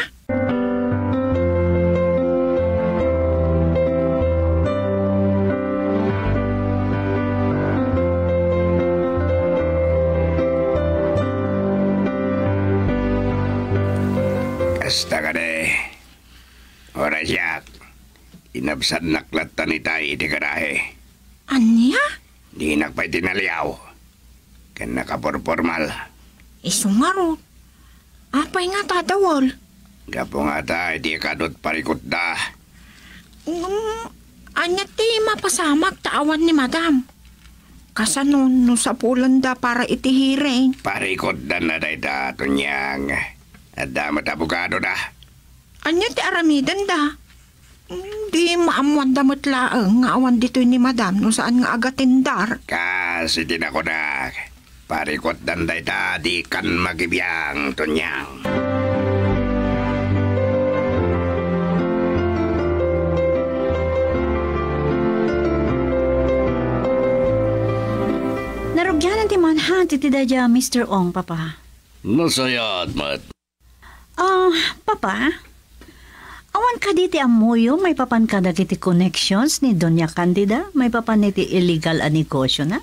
Kasta kadi. Uray siak, inabsannak latta ni Tay iti garahe. Ania? Dinak pay tinaliaw ken nakapurpormal. Isu ngarud, apay nga tadawel? Gapu ngata iti kadut parikutda. Ngem, ania ti mapasamak ta awan ni Madam? Kasano no sapulenda para iti hearing? Parikutdanna dayta, Tonyang. Adda met abogadoda. Ania ti aramidenda? Di maammoanda met laeng nga awan ditoy ni Madam no saan nga agatindar. Kas iti nakunak, parikutdan dayta dikan makibiang, Tonyang. Narugianan ti manhunt iti daydiay a Mister Ong, Papa. Nasayaat met. Ah, Papa, awan kadi ti ammoyo maipapan kadagiti connections ni Doña Candida maipapan iti illegal a negosiona?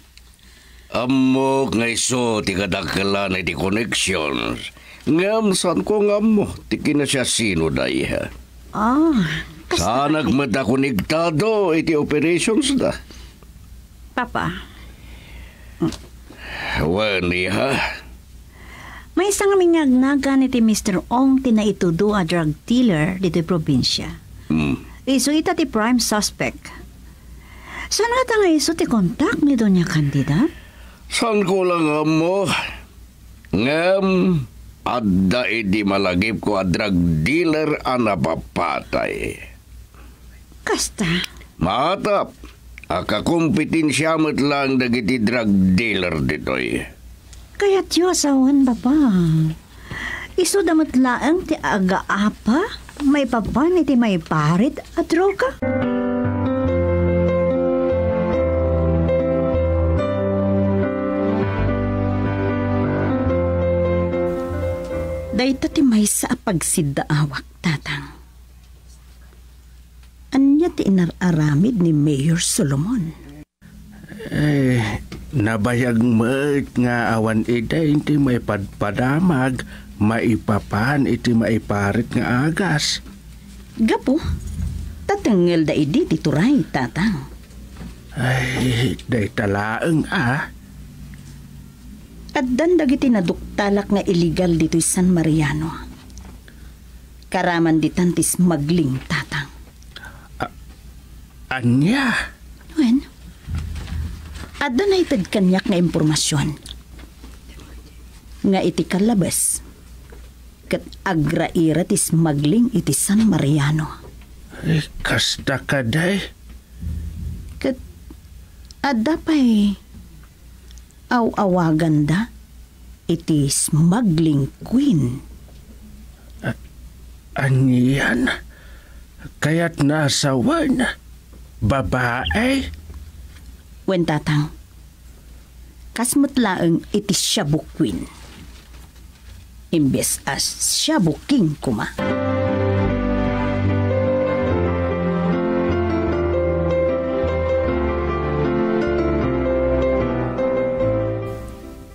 Ammok nga isu ti kadakkelan iti connections, ngem saanko nga ammo ti kinasiasinoda, iha. Ah, kas- Saanak met a konektado iti operationsda. Papa. Wen, iha. Maysa ngamin nga agnagan iti Mister Ong ti naitudo a drug dealer ditoy probinsia. Hmm. Isu ita ti prime suspect. Saan ngata nga isu ti kontak ni Doña Candida? Saanko la nga ammo. Ngem, adda idi malagipko a drug dealer a napapatay. Kasta? Maatap a kakompetensia met laeng dagiti drug dealer ditoy. Kayatyo a sawen, Papa. Isuda met laeng ti agaapa maipapan iti maiparit a droga? Dayta ti maysa a pagsiddaawak, Tatang. Ania ti inar-aramid ni Mayor Solomon? Eh, Nabayag met nga awan idi ti maipadpadamag maipapan iti maiparit nga agas. Gapu, ta tengngelda idi ti turay, Tatang. Ay, dayta laeng a. Addan dagiti naduktalak nga illegal ditoy San Mariano. Karaman ditan ti smuggling, Tatang. A-, ania? Wen, adda naited kaniak nga impormasion nga iti kallabes, ket agraira ti smuggling iti San Mariano. Ay, kasta kadi? Ket adda pay aw-awaganda iti smuggling queen. A-, anian? Kayatna a sawen? Babae? Wen, Tatang. Kas met laeng iti Shabu Queen. Imbes a Shabu King koma.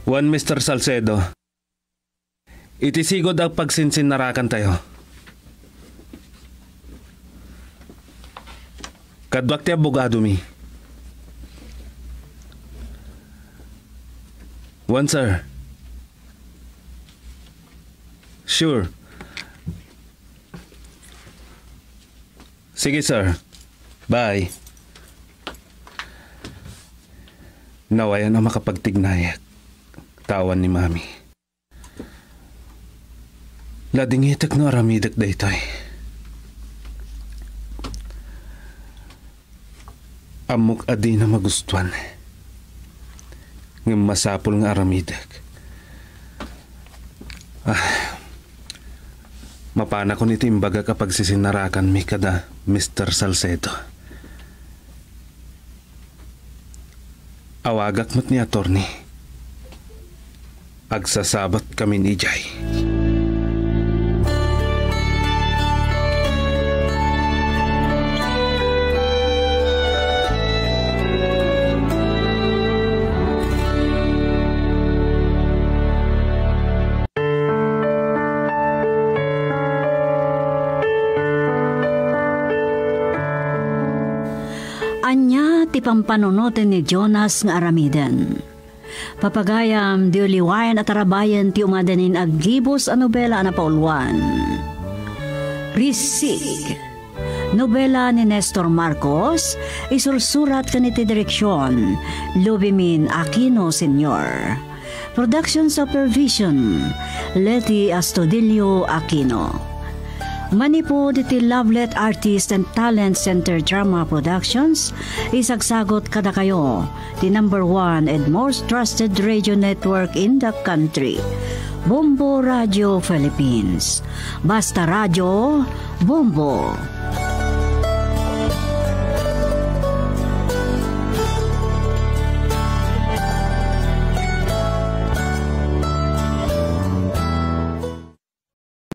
Wen, Mister Salcedo, iti sigud a pagsinsinnarakantayo, kaduak ti abogadomi. Wen, sir. Sure. Sige, sir. Bye. Nawayan a makapagtignayek ta awan ni Mami. Ladingitek no aramidek daytoy. Ammok a dina magustuan. Ngem masapul nga aramidek. Ah, mapanakon iti imbagak a pagsisinarakanmi kada Mister Salcedo. Awagak met ni Attorney. Agsasabat kamin idiay. Ania ti pampanunoten ni Jonas nga aramiden? Papagayam, di uliwayan a tarabayen ti umadanin a gibus a nobela a napauluan. Risig. Nobela ni Nestor Marcos, isursurat ken iti direksion, Lubimin Aquino Senior. Production supervision, Leti Astudillo Aquino. Manipud iti Lovelet Artist and Talent Center Drama Productions, isagsagot kadakayo ti number one and most trusted radio network in the country, Bombo Radio Philippines. Basta Radio, Bombo.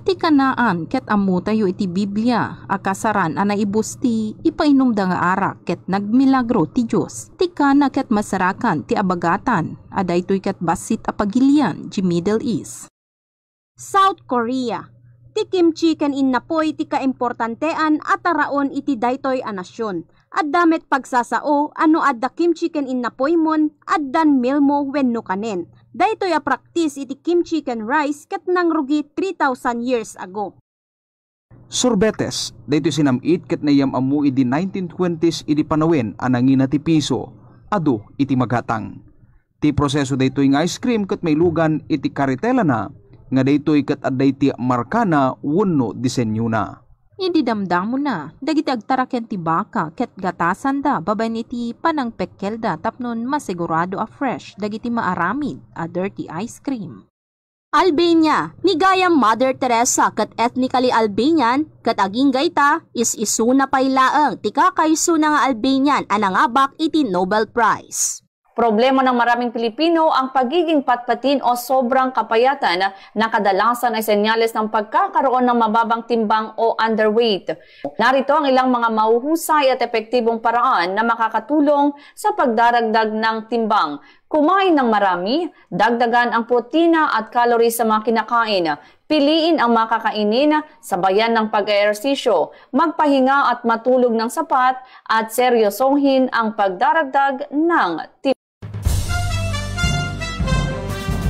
Ti kanaan ket ammotayo iti Biblia a kasaran a naibus ti ipainumda nga arak ket nagmilagro ti Dios. Ti kana ket masarakan ti abagatan a daytoy ket bassit a pagilian ti Middle East. South Korea. Ti kimchi ken innapoy ti kaimportantean a taraon iti daytoy a nasion. Adda met pagsasao a no adda kimchi ken innapoymon, addan mealmo wenno kanen. Daytoy a praktis iti kimchi ken rice ket nangrugi three thousand years ago. Sorbetes, daytoy sinam-it ket naiyam-ammo idi nineteen twenties idi panawen a nangina ti piso, adu iti magatang. Ti proseso daytoy nga ice cream ket mailugan iti karitelana nga daytoy ket adda iti markana wenno disenyona. Idi damdamona, dagiti agtaraken ti baka ket gatasanda babaen iti panangpekkelda tapno masigurado a fresh dagiti maaramid a dirty ice cream. Albania, ni gayam Mother Teresa ket ethnically Albanian, ket agingga ita, is-isuna pay laeng ti kakaisuna nga Albanian a nangabak iti Nobel Prize. Problema ng maraming Pilipino ang pagiging patpatin o sobrang kapayatan na kadalasan ay senyales ng pagkakaroon ng mababang timbang o underweight. Narito ang ilang mga mahuhusay at epektibong paraan na makakatulong sa pagdaragdag ng timbang. Kumain ng marami, dagdagan ang protina at calories sa mga kinakain. Piliin ang makakainin, sabayan ng pag-ehersisyo, magpahinga at matulog ng sapat, at seryosohin ang pagdaragdag ng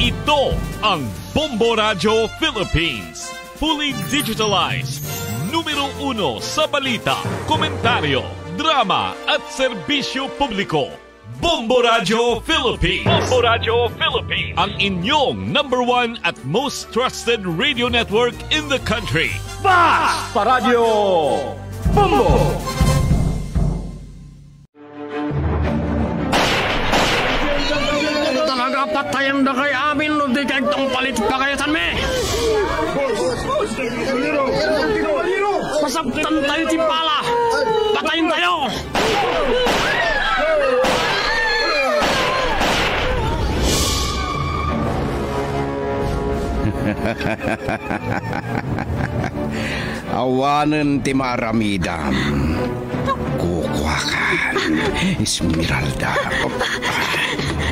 Ito ang Bombo Radio Philippines. Fully digitalized. Numero uno sa balita, komentaryo, drama at serbisyo publiko. Bombo Radio Philippines. Bombo Radio Philippines. Ang inyong number one at most trusted radio network in the country. Basta Radio Bombo. Talaga, patayan da kay amin no di kay tungpalit pagayasan mi. Masaptan tayo ti bala. Patayin tayo. Awanen ti maaramidam. Kukuakan, Esmeralda.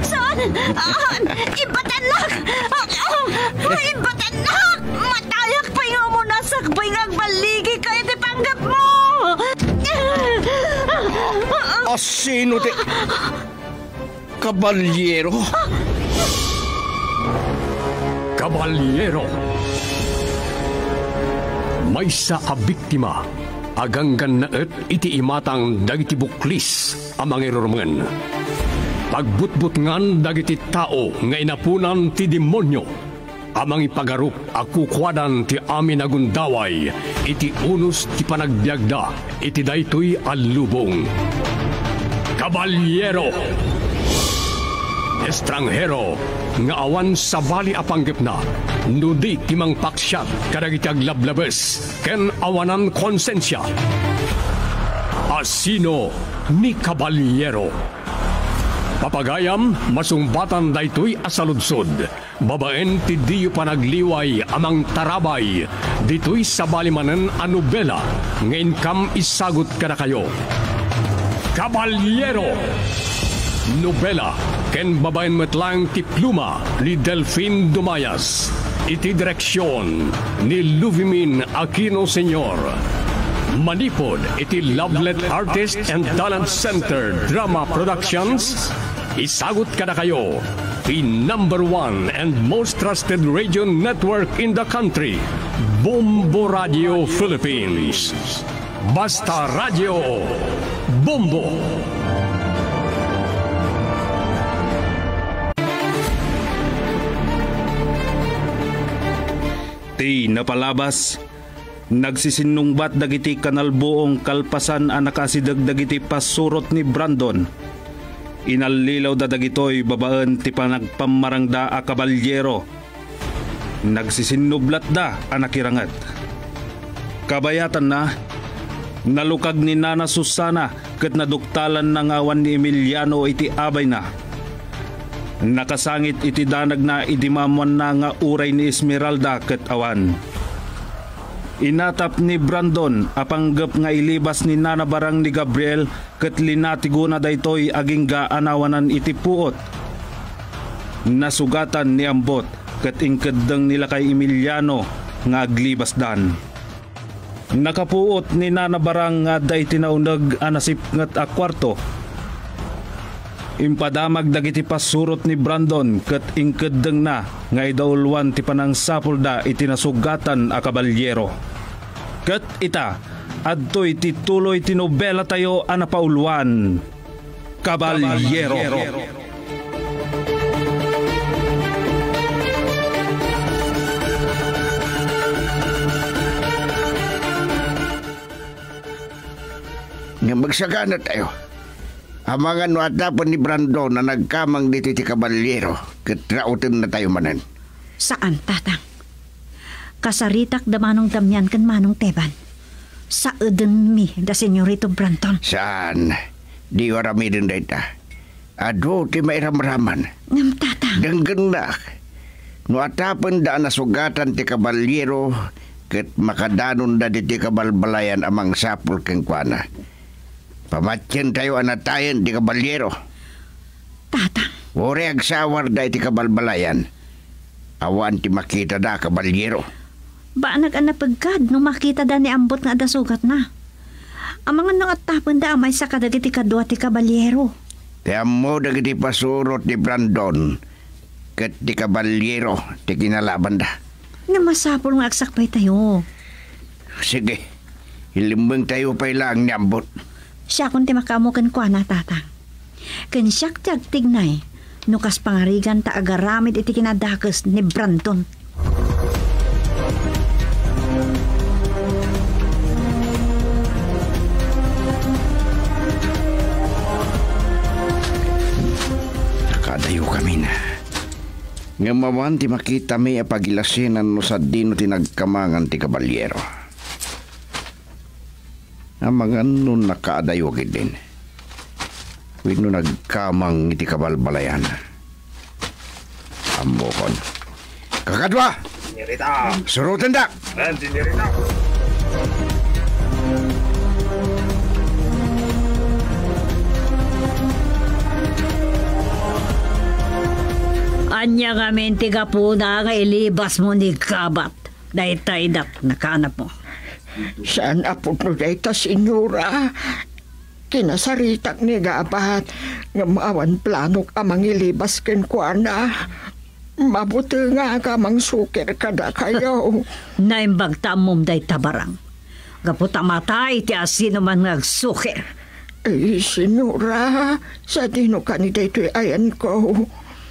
Saan? Ah, ibatannak! Ah, ah, ibatannak! Matayak pay nga umuna sakbay nga agbaligi ka iti panggepmo! Asino ti Kaballero? Kaballero. Maysa a biktima a ganggannaet iti imatang dagiti buklis a mangirurumen. Pagbutbutngan dagiti tao nga inaponan ti demonio a mangipagarup a kukuadan ti amin a gundaway iti unos ti panagbiagda iti daytoy a lubong. Kaballero, estranghero nga awan sabali a panggepna no di ti mangpaksiat kadagiti aglablabes ken awanan konsensia. Asino ni Kaballero? Papagayam, masungbatan daytoy a saludsod. Babaen ti diyo panagliway a mangtarabay ditoy sabali manen a nobela nga inkam isagut kadakayo. Kaballero! Nobela ken babaen met laeng ti pluma ni Delfin Dumayas. Iti direksion ni Luvimin Aquino Senior. Manipud iti Lovelet Artist and Talent Center Drama Productions, isagut kadakayo ti number one and most trusted radio network in the country, Bombo Radio Philippines. Basta Radio Bombo. Ti napalabas, nagsisinnungbat dagiti kanalbuong kalpasan a nakaasideg dagiti pasurot ni Brandon. Inallilawda dagitoy babaen ti panagpammarangda a kabalyero. Nagsisinnublatda a nakiranget. Kabayatanna, nalukag ni Nana Susana ket naduktalanna nga awan ni Emiliano iti abayna. Nakasangit iti danagna idi maammoanna nga uray ni Esmeralda ket awan. Inatap ni Brandon a panggep nga ilibas ni Nana Barang ni Gabriel ket linatigona daytoy agingga a nawanan iti puot. Nasugatan ni Ambot ket inkeddeng ni Lakay Emiliano nga aglibasdan. Nakapuot ni Nana Barang nga adda iti nauneg a nasipnget a kuarto. Impadamag dagiti pasurot ni Brandon ket inkeddengna nga idauluan ti panangsapulda iti nasugatan a kabalyero. Ket ita, adtoy ti tuloy ti nobelatayo a napauluan, Kabalyero. Ngem agsagana tayo. Amangan no atapen ni Brandon a nagkamang ditoy ti kabalyero ket raotenna tayo manen. Saan, Tatang. Kasaritak da Manong Damian ken Manong Teban. Saedenmi da Senyorito Brandon. Saan. Diyo aramiden dayta. Adu ti mairamraman. Ngem, Tatang. Denggennak. No atapenda a nasugatan ti kabalyero, ket makadanonda ditoy kabalbalayan a mangsapul kenkuana. Pamatientayo a natayen ti kabalyero. Tatang, Uray agsawar da iti kabalbalayan. Awan ti makitada, kabaliero. Banag a napeggad no makitada ni Ambot nga adda sugatna. Amangan no attapenda a maysa kadagiti kadua ti kabaliero. Ti ammo dagiti pasurot ni Brandon ket ti kabaliero ti kinalabanda. Nga masapul nga agsakbaytayo. Sige, ilemmengtayo pay laeng ni Ambot. Siakon ti makaammo kenkuana, Tatang. Ken siak ti agtignay no kas pangarigan ta agaramid iti kinadakes ni Brandon. Nakadayokamin. Ngem awan ti makitami a pagilasenan no sadino ti nagkamangan ti kabaliero. Amangan no nakaadayo ketdin wenno nagkamang iti kabalbalayan. Ammokon. Kakadua! Senyorita! Surotendak! Ayan, senyorita! Ania ngamin ti gapuna nga ilibasmo ni Gabat? Daytaydak nakaanapmo. Saan a pudno dayta, senyora. Kinasaritak ni Gabat, ngem awan planok a mangilibas kenkuana. Mabutengak a mangsukir kadakayo. Naimbag ta ammom dayta, Barang. Gapu ta matay ti asinoman nga agsukir. Ay, senyora, sadino kani daytoy ayanko?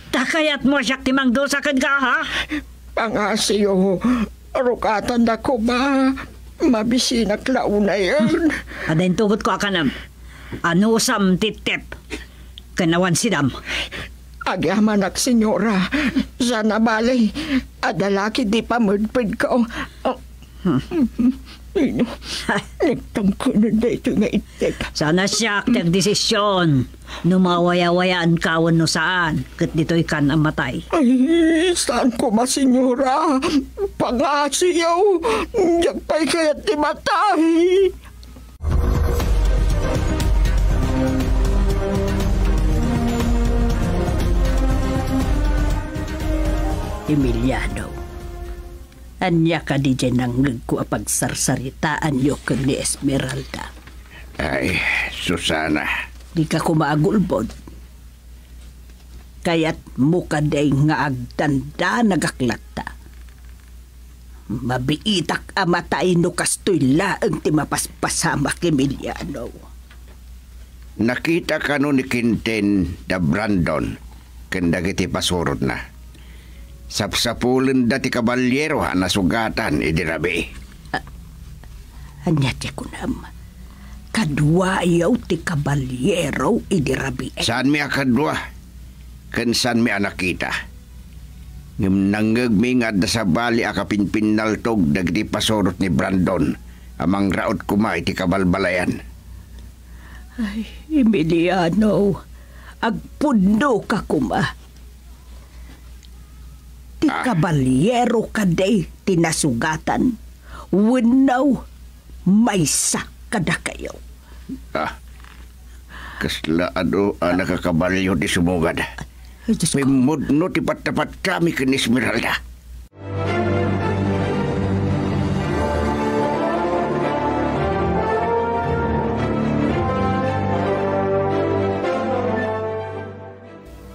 Ta kayatmo a siak ti mangdusa kenka, ha? Pangasiyo, rukatanda koma. Mabisinak la unayen. Adda intugotko a kanem. Anusam ti tip. Ken awan sidam. Agyamanak, senyora. Saan a bale, adda la ketdi pamedpedko. Ino, nagtangkenen daytoy nga ittek. Saan a siak ti agdesision no mawayawayaan ka wenno saan, ket ditoy kan a matay. Ay, saan koma, senyora. Pangasiyo, diak pay kayat ti matay. Emiliano, ania kadi diay nangngegko a pagsarsaritaanyo ken ni Esmeralda? Ay, Susana. Dika koma agulbod. Kayatmo kadi nga agdandanagak latta? Mabiitak a matay no kastoy laeng ti mapaspasamak, Emiliano. Nakita kano ni Quintin da Brandon ken dagiti pasurotna. Sapsapulenda ti kabaliero a nasugatan idi rabii. A-, ania ti kunam? Kaduayo ti kabaliero idi rabii? Saanmi a kadua, ken saanmi a nakita. Ngem nangngegmi nga adda sabali a kapinpinnaltog dagiti pasurot ni Brandon a mangraut koma iti kabalbalayan. Ay, Emiliano, agpudnoka koma. Ti Ah. kabaliero kadi ti nasugatan wenno maysa kadakayo? Ah, kasla adu a nakakabalio ti sumugad. Ay, Diyos ko. Pimmudno ti pattapattami ken ni Esmeralda.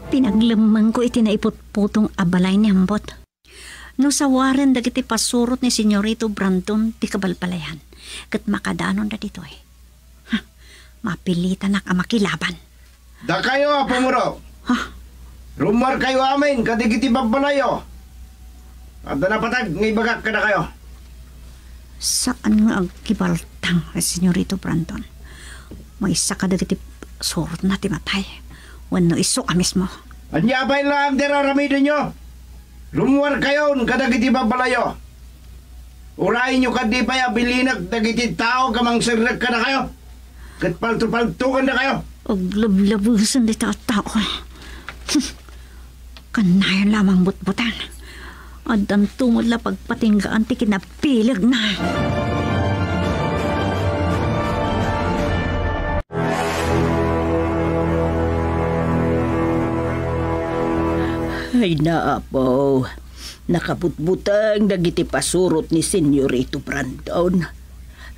Pinaglemmengko iti naiputputong a balay ni Ambot. No sawaren dagiti pasurot ni Senyorito Brandon ti kabalbalayan, ket makadanonda ditoy. Ha, mapilitanak a makilaban. Dakayo a pumurot. Ha? Rummuarkayo amin kadagiti babbalayyo. Adda napateg nga ibagak kadakayo. Saan nga agkibaltang, Senyorito Brandon. Maysa kadagiti surotna ti matay. Wenno isu a mismo. Ania pay laeng ti ar-aramidenyo? Rummuarkayon kadagiti babbalayyo. Urayenyo kadi pay a bilinek dagiti tao nga mangserrek kadakayo, ket paltopaltokendakayo. Aglablabesen dayta a tao. Kanayon la a mangbutbuteng. Addanto met la pagpatinggaan ti kinabilegna. Ay, Apo, nakabutbuteng dagiti pasurot ni Senyorito Brandon.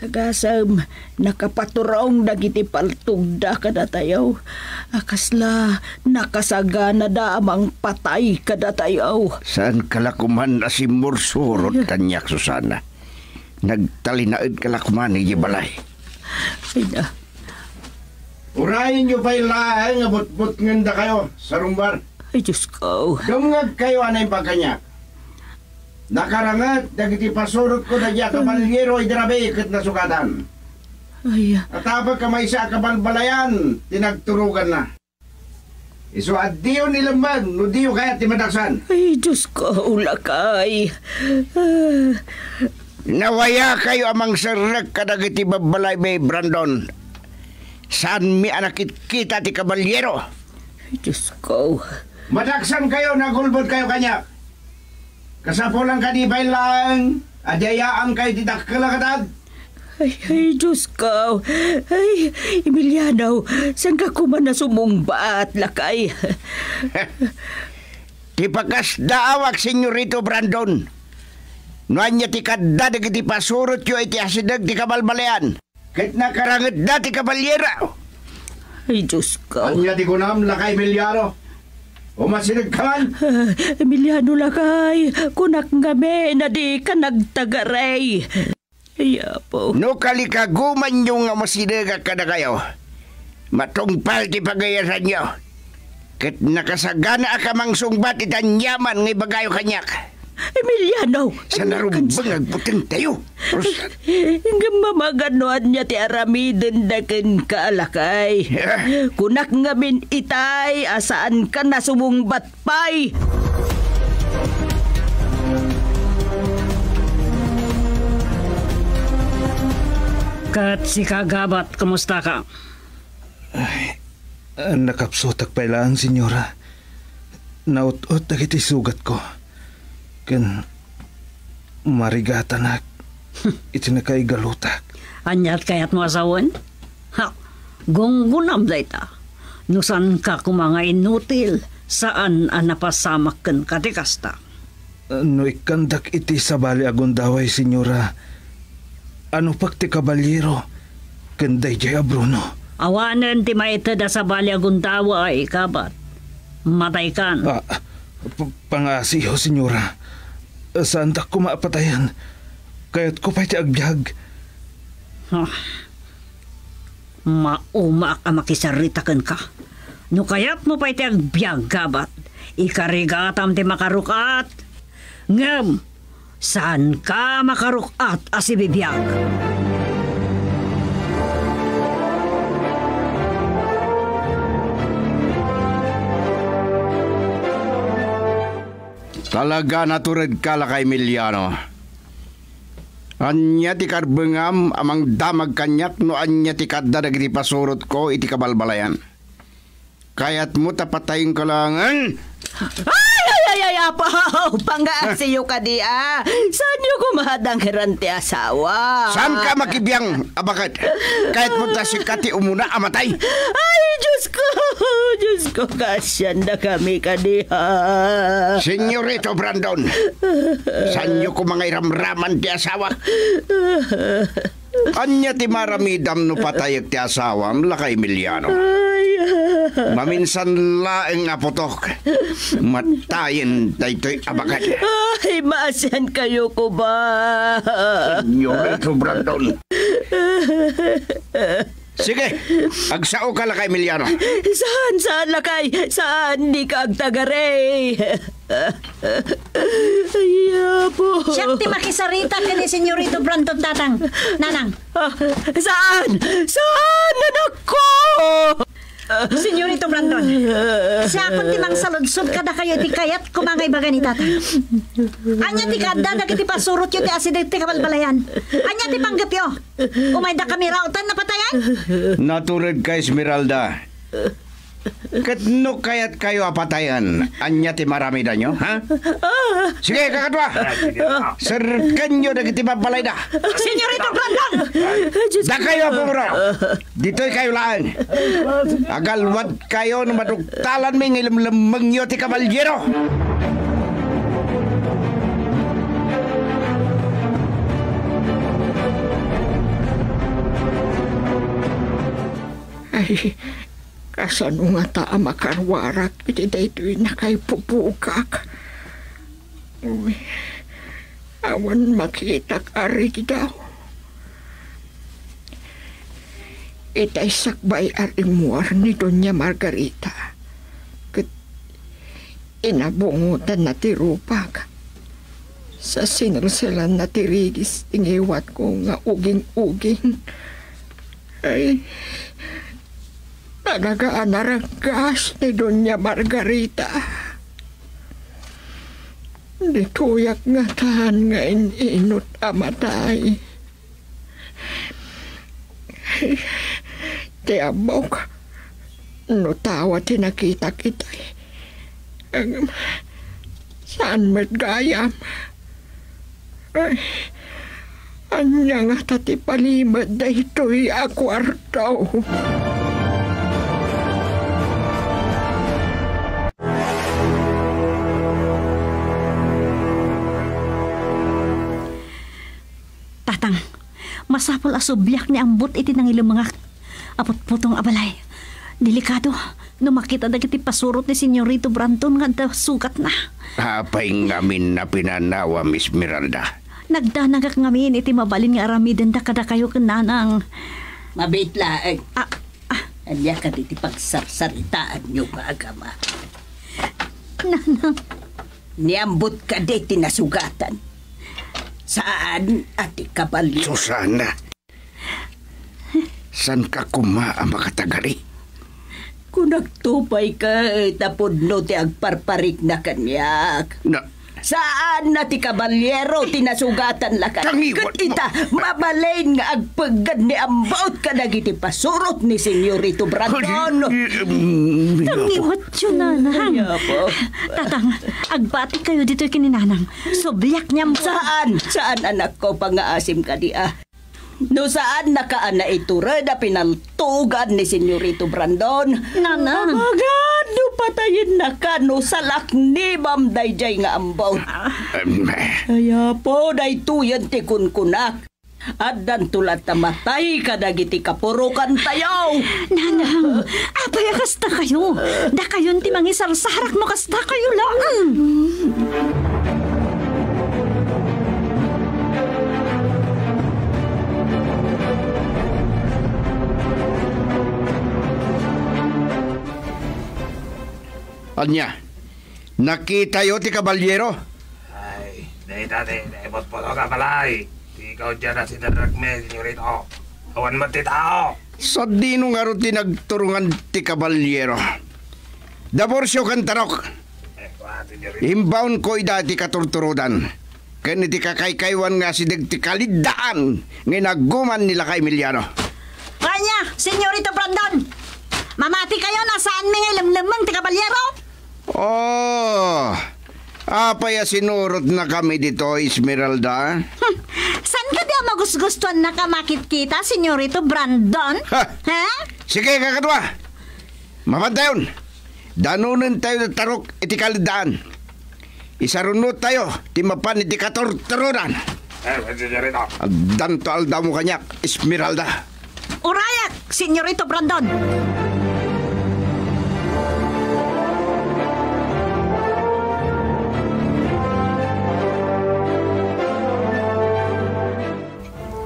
Agasem, nakapaturong dagiti paltogda kadatayo. A kasla, nakasaganada a mangpatay kadatayo. Saanka la koman a simmursurot kaniak, Susana. Nagtalinaedka la koman idiay balay. Ay na. Urayenyo pay laeng a butbutngendakayo, sarungbar. Ay, Diyos ko. Dumngegkayo a naimbag kaniak. Nakaranget dagiti pasurotko daydiay a kaballiero idi rabii ket nasugatan. Ay, ah. Atabek a maysa a kabalbalayan ti nagturoganna. Isu a diyo nilemmeng no diyo kayat ti madaksan. Ay, Diyos ko, lakay. Ah. Nawayakayo a mangserrek kadagiti babbalay, Bay Brandon. Saanmi a nakitkita ti kaballiero. Ay, Diyos ko. Madaksankayo, nagulbodkayo kaniak. Kasapulan kadi pay laeng a diyayaankayo ti dakkel a katad. Ay, ay, Diyos ko. Ay, Emiliano, saanka koman a sumungbat, lakay? Ti pakasdaawak, Senyorito Brandon. No ania ti kadda dagiti pasurotyo iti asideg ti kabalbalian. Ket nakarangetda ti kaballiero. Ay, Diyos ko. Ania ti kunam, lakay Emiliano? Umasidegka man? Ah, Emiliano, lakay, kunak ngamin a dika nagtagaray. Ay, Apo. No kalikagumanyo nga umasidegak kadakayo, matungpal ti pagayasanyo. Ket nakasaganaak a mangsungbat iti aniaman nga ibagayo kaniak. Emiliano! Saan a rumbeng agbutengtayo, Rosa? Ngem mamagano ania ti aramidenda kenka, lakay? Eh? Kunak ngamin itay a saankan a sumungbat pay. Ket sika, Gabat, kumustaka? Ay, ah, nakapsutak pay laeng, Senyora. Naut-ot dagiti sugatko. Ken marigatanak iti nakaigalutak. Aniat kayatmo a sawen? Ha, gunggonam dayta. No saanka koma nga inutil, saan a napasamak kenka ti kasta. No ikkandak iti sabali a gundaway, Senyora, anupek ti kaballiero ken daydiay a Bruno? Awanen ti maited a sabali a gundaway, Gabat. Mataykan. Ah, p-, pangngasiyo, Senyora. Saandak koma a patayen. Kayatko pay ti agbiag. Ah. Maumaak a makisarita kenka. No kayatmo pay ti agbiag, Gabat, ikarigatam ti makaruk-at. Ngem, saanka makaruk-at a sibibiag. Talaga, naturedka, lakay Emiliano. Ania ti karbengam a mangdamag kaniak no ania ti kadda dagiti pasurotko iti kabalbalayan? Kayatmo ta patayenka laengen? Ay, ay, ay, ay, Apo! Pangngasiyo kadi, a. Saanyo koma a dangeran ti asawa? Saanka makibiang a baket? Kayatmo ta sika ti umuna a matay? Ay, Diyos ko! Diyos ko, kaasiandakami kadi, a. Senyorito Brandon, saanyo koma nga iramraman ti asawa? Ania ti maaramidam no patayek ti asawam, lakay Emiliano? Ay. Maminsan laeng a putok, matayen daytoy a baket. Ay, maasiankayo koma. Senyorito Brandon. Sige, agsaoka, lakay Emiliano. Saan, saan, lakay? Saan? Dika agtagari. Ay, Apo. Siak ti makisarita ken ni Senyorito Brandon, Tatang. Nanang. Ah, saan? Saan, anakko? Senyorito Brandon, siakon ti mangsaludsod kadakayo iti kayat koma nga ibaga ni Tatang. Ania ti kaadda dagiti pasurotyo ti asideg ti kabalbalayan? Ania ti panggepyo? Umaydakami rauten a patayen? Naturedka, Esmeralda. Ket no kayatkayo a patayen, ania ti maaramidanyo, ha? Sige, kakadua! Serkenyo dagiti babbalayda! Senyorito Brandon! Dakayo a pumuro! Ditoykayo laeng! Agalwadkayo no madugtalanmi nga ilemlemmengyo ti kabaliero! Ay, kasano ngata a makaruarak iti daytoy nakaipupugak? Uy, awan makitak a rigidaw. Itay sakbay a rimmuar ni Doña Margarita. Ket inabungotanna ti rupak. Sa sinelselanna ti rigis ti ngiwatko nga uging-uging. Ay, talaga a naraggas ni Doña Margarita. Ditoyak ngatan nga in-inut a matay. Ti ammok, no tawa ti nakitak itay, ngem saan met gayam. Ay, ania ngata ti palimed daytoy a kuarto? Tatang, masapul a subliak ni Ambot iti nangilemengak. Aputputong a balay. Delikado no makita dagiti pasurot ni Senyorito Brandon nga adda sugatna. Apay ngamin a pinanawam, Esmeralda? Nagdanagak ngamin iti mabalin nga aramidenda kadakayo ken nanang. Mabiit laeng. Ah, ah. Ania kadi ti pagsarsaritaanyo nga agama? Nanang. Ni Ambot kadi ti nasugatan? Saan a ti kabalyo? Susana, saanka koma a makatagari? Kunakto pay ket a pudno ti agparparikna kaniak. Na- Saan a ti kabalyero ti nasugatan lakat. Tangiwat mo. Ket ita, mabalin nga agpeggad ni Ambot kadagiti pasurot ni Senyorito Brandon. Ay, mm, Tangiwatyo, nanang. Ay, apo. Tatang, agbati kayo ditoy ken ni nanang. Subliak ni Ambot. Saan? Saan, anakko, pangngaasim kadi, a? No saannaka a naitured a pinaltugan ni Senyorito Brandon, Nanang. Amangan no patayennaka no salaknibam daydiay nga Ambot. Em. Ay, apo, daytoyen ti kunkunak. Addanto latta matay kadagiti kapurokantayo. Nanang, apay a kasta kayo? Dakayon ti mangisarsarak no kasta kayo laeng. Ania? Nakitayo ti kabalyero? Ay, dayta ti naiputputok a balay. Ti ikaw diay a sidarrekmi, senyorito. Awan met ti tao. Sadino ngarud ti nagturongan ti kabalyero? Daburcio ken Tarok. Eh, kua, senyorito. Imbaonko ida iti katurturodan ken iti kakaykaywan nga asideg ti kaliddaan nga inaguman ni Lakay Emiliano. Ania, Senyorito Brandon? Mamati kayo no saanmi nga ilemlemmeng ti kabalyero? Oh, apay a sinurotnakami ditoy, Esmeralda? Hmm, saan kadi a magusgustuannaka makitkita, Senyorito Brandon? Ha? Ha? Sige, kakadua. Mapantayon. Danonentayo ti Tarok iti kaliddaan. Isarunottayo ti mapan iti katurturodan. Eh, senyorito. Addanto aldawmo kaniak, Esmeralda. Urayak, Senyorito Brandon!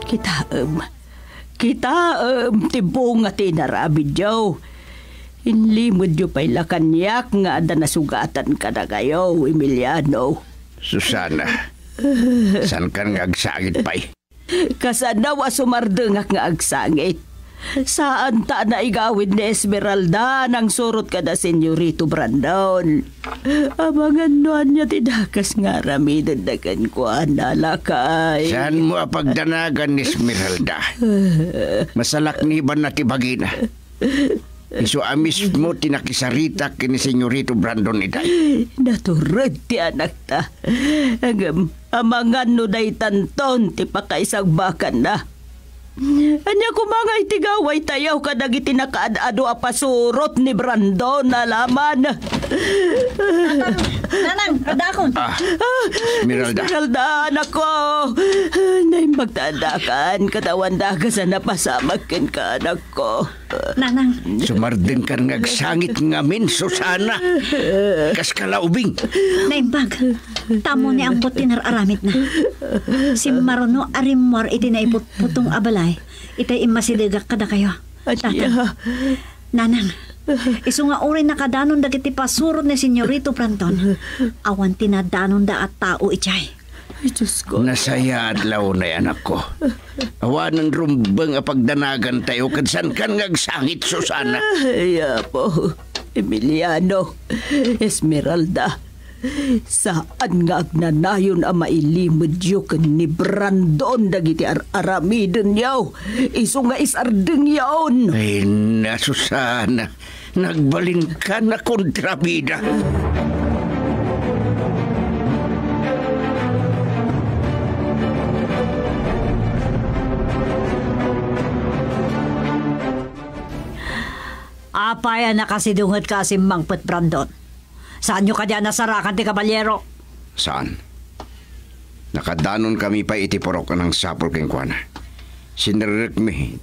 Kitaem. Kitaem ti bunga ti inaramidyo. Inlimedyo pay la kaniak nga adda nasugatan kadakayo, Emiliano. Susana, saankan nga agsangit pay? Kasano a sumardengak nga agsangit? Saanta a naigawid ni Esmeralda nangsurot kada Senyorito Brandon. Amangan no ania ti dakes nga aramidenda kenkuana, lakay. Saanmo a pagdanagan ni Esmeralda? Masalaknibanna ti bagina. Isu a mismo ti nakisaritak ken ni Senyorito Brandon itay. Natured ti anakta. Ngem amangan no daytanton ti pakaisagbakanna. Ania koma nga iti gawaytayo kadagiti nakaad-ado a pasurot ni Brandon, Alaman? Tatang, Nanang, adakon. Ah, Esmeralda. Esmeralda, anakko. Naimbag ta addakan, ket awan dagas a napasamak kenka, anakko. Nanang. Sumardengkan nga agsangit ngamin, Susana. Kas kalaubing. Naimbag. Tammo ni Angkot ti nar-aramidna. Simmaruno a rimmuar iti naiputputong a balay. Itay immasidegak kadakayo. Ania? Tatang. Nanang. Isu nga uray nakadanon dagiti pasurot ni Senyorito Brandon. Awan ti nadanonda a tao idiay. Ay, Diyos ko. Nasayaat la unay, anakko. Awanen rumbeng a pagdanagantayo ket saankan nga agsangit, Susana. Ay, Apo. Emiliano. Esmeralda. Saan nga agnanayon a mailimedyo ken ni Brandon dagiti ar-aramidenyo. Isu nga isardengyon. Ay, na, Susana. Nagbalinkan a kontrabida. Apay a nakasidungetka a simmangpet, Brandon? Saanyo kadi a nasarakan ti kabalyero? Saan. Nakadanonkami pay iti purok a nangsapul kenkuana. Sinerrekmi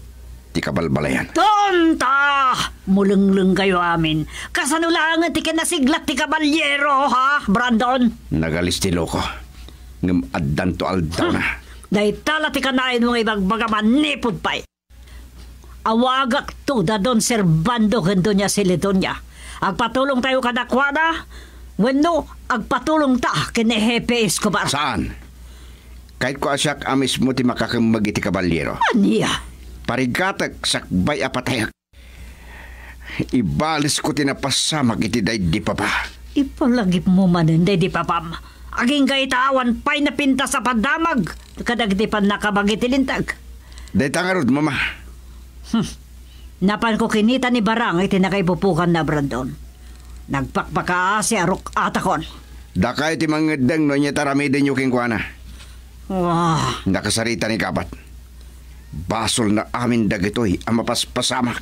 ti kabalbalayan. Tonta! Mulenglengkayo amin. Kasano laengen ti kinasiglak ti kabalyero, ha, Brandon? Nagalis ti loko. Ngem addanto aldawna. Dayta la ti kanayon nga ibagbaga manipud pay. Awagakto da Don Servando ken Doña Celedonia. Agpatulongtayo kadakuada, wenno agpatulongta ken ni Hepe Escobar. Saan? Kayatko a siak a mismo ti makakemmeg iti kabalyero. Ania? Parigatek sakbay a patayak. Ibalesko ti napasamak iti daydi papa. Ipalagipmo manen daydi papam. Agingga ita awan pay napintas a padamag kadagiti pannakabag iti linteg. Dayta ngarud, Mama. Hmm. Napanko kinita ni Barang iti nakaipupukanna, Brandon. Nagpakpakaasi a ruk-atakon. Dakayo ti mangeddeng no ania ti aramidenyo kenkuana. Wah. Nakasarita ni Kabat. Basolna amin dagitoy a mapaspasamak.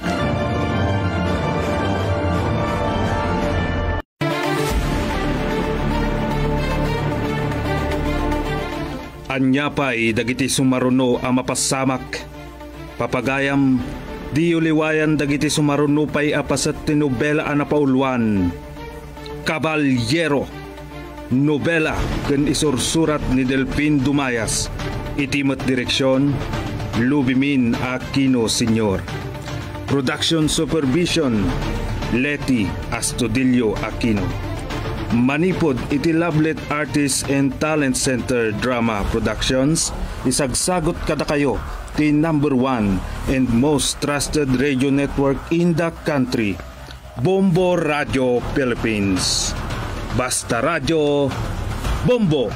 Ania pay dagiti sumaruno a mapasamak? Papagayam, diyo liwayan dagiti sumaruno pay a paset ti nobela a napauluan, Kabalyero. Nobela ken isursurat ni Delfin Dumayas. Iti met direksion, Lubimin Aquino Senior. Production supervision, Leti Astudillo Aquino. Manipud iti Lovelet Artist and Talent Center Drama Productions, isagsagut kadakayo ti number one and most trusted radio network in the country, Bombo Radio Philippines. Basta Radio, Bombo!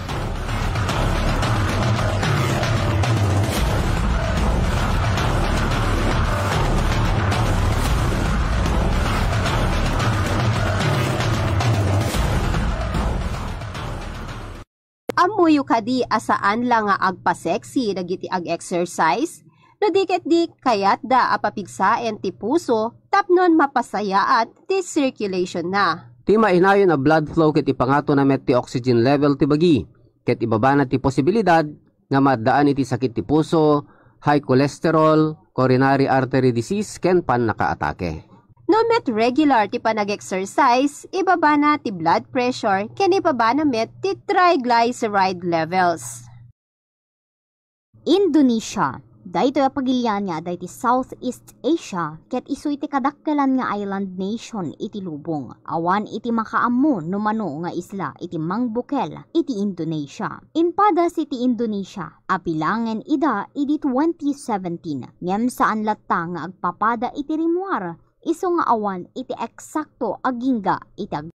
Ammoyo kadi a saan la nga agpa-sexy dagiti ag-exercise? No di ket di, kayatda a papigsaen ti puso tapnon mapasayaat ti circulation-na. Ti mainayon a blood flow ket ipangatona met ti oxygen level ti bagi, ket ibabana ti posibilidad nga maaddaan iti sakit ti puso, high cholesterol, coronary artery disease, ken pannakaatake. No met regular ti panag-exercise, ibabana ti blood pressure ken ibabana met ti triglyceride levels. Indonesia. Daytoy a pagilian nga adda iti Southeast Asia ket isuy ti kadakkelan nga island nation iti lubong. Awan iti makaammo no mano nga isla iti mangbukel iti Indonesia. Impadas iti Indonesia, apilangen ida idi twenty seventeen, ngem saan latta nga agpapada iti rimmuar, isu nga awan iti eksakto agingga iti ag-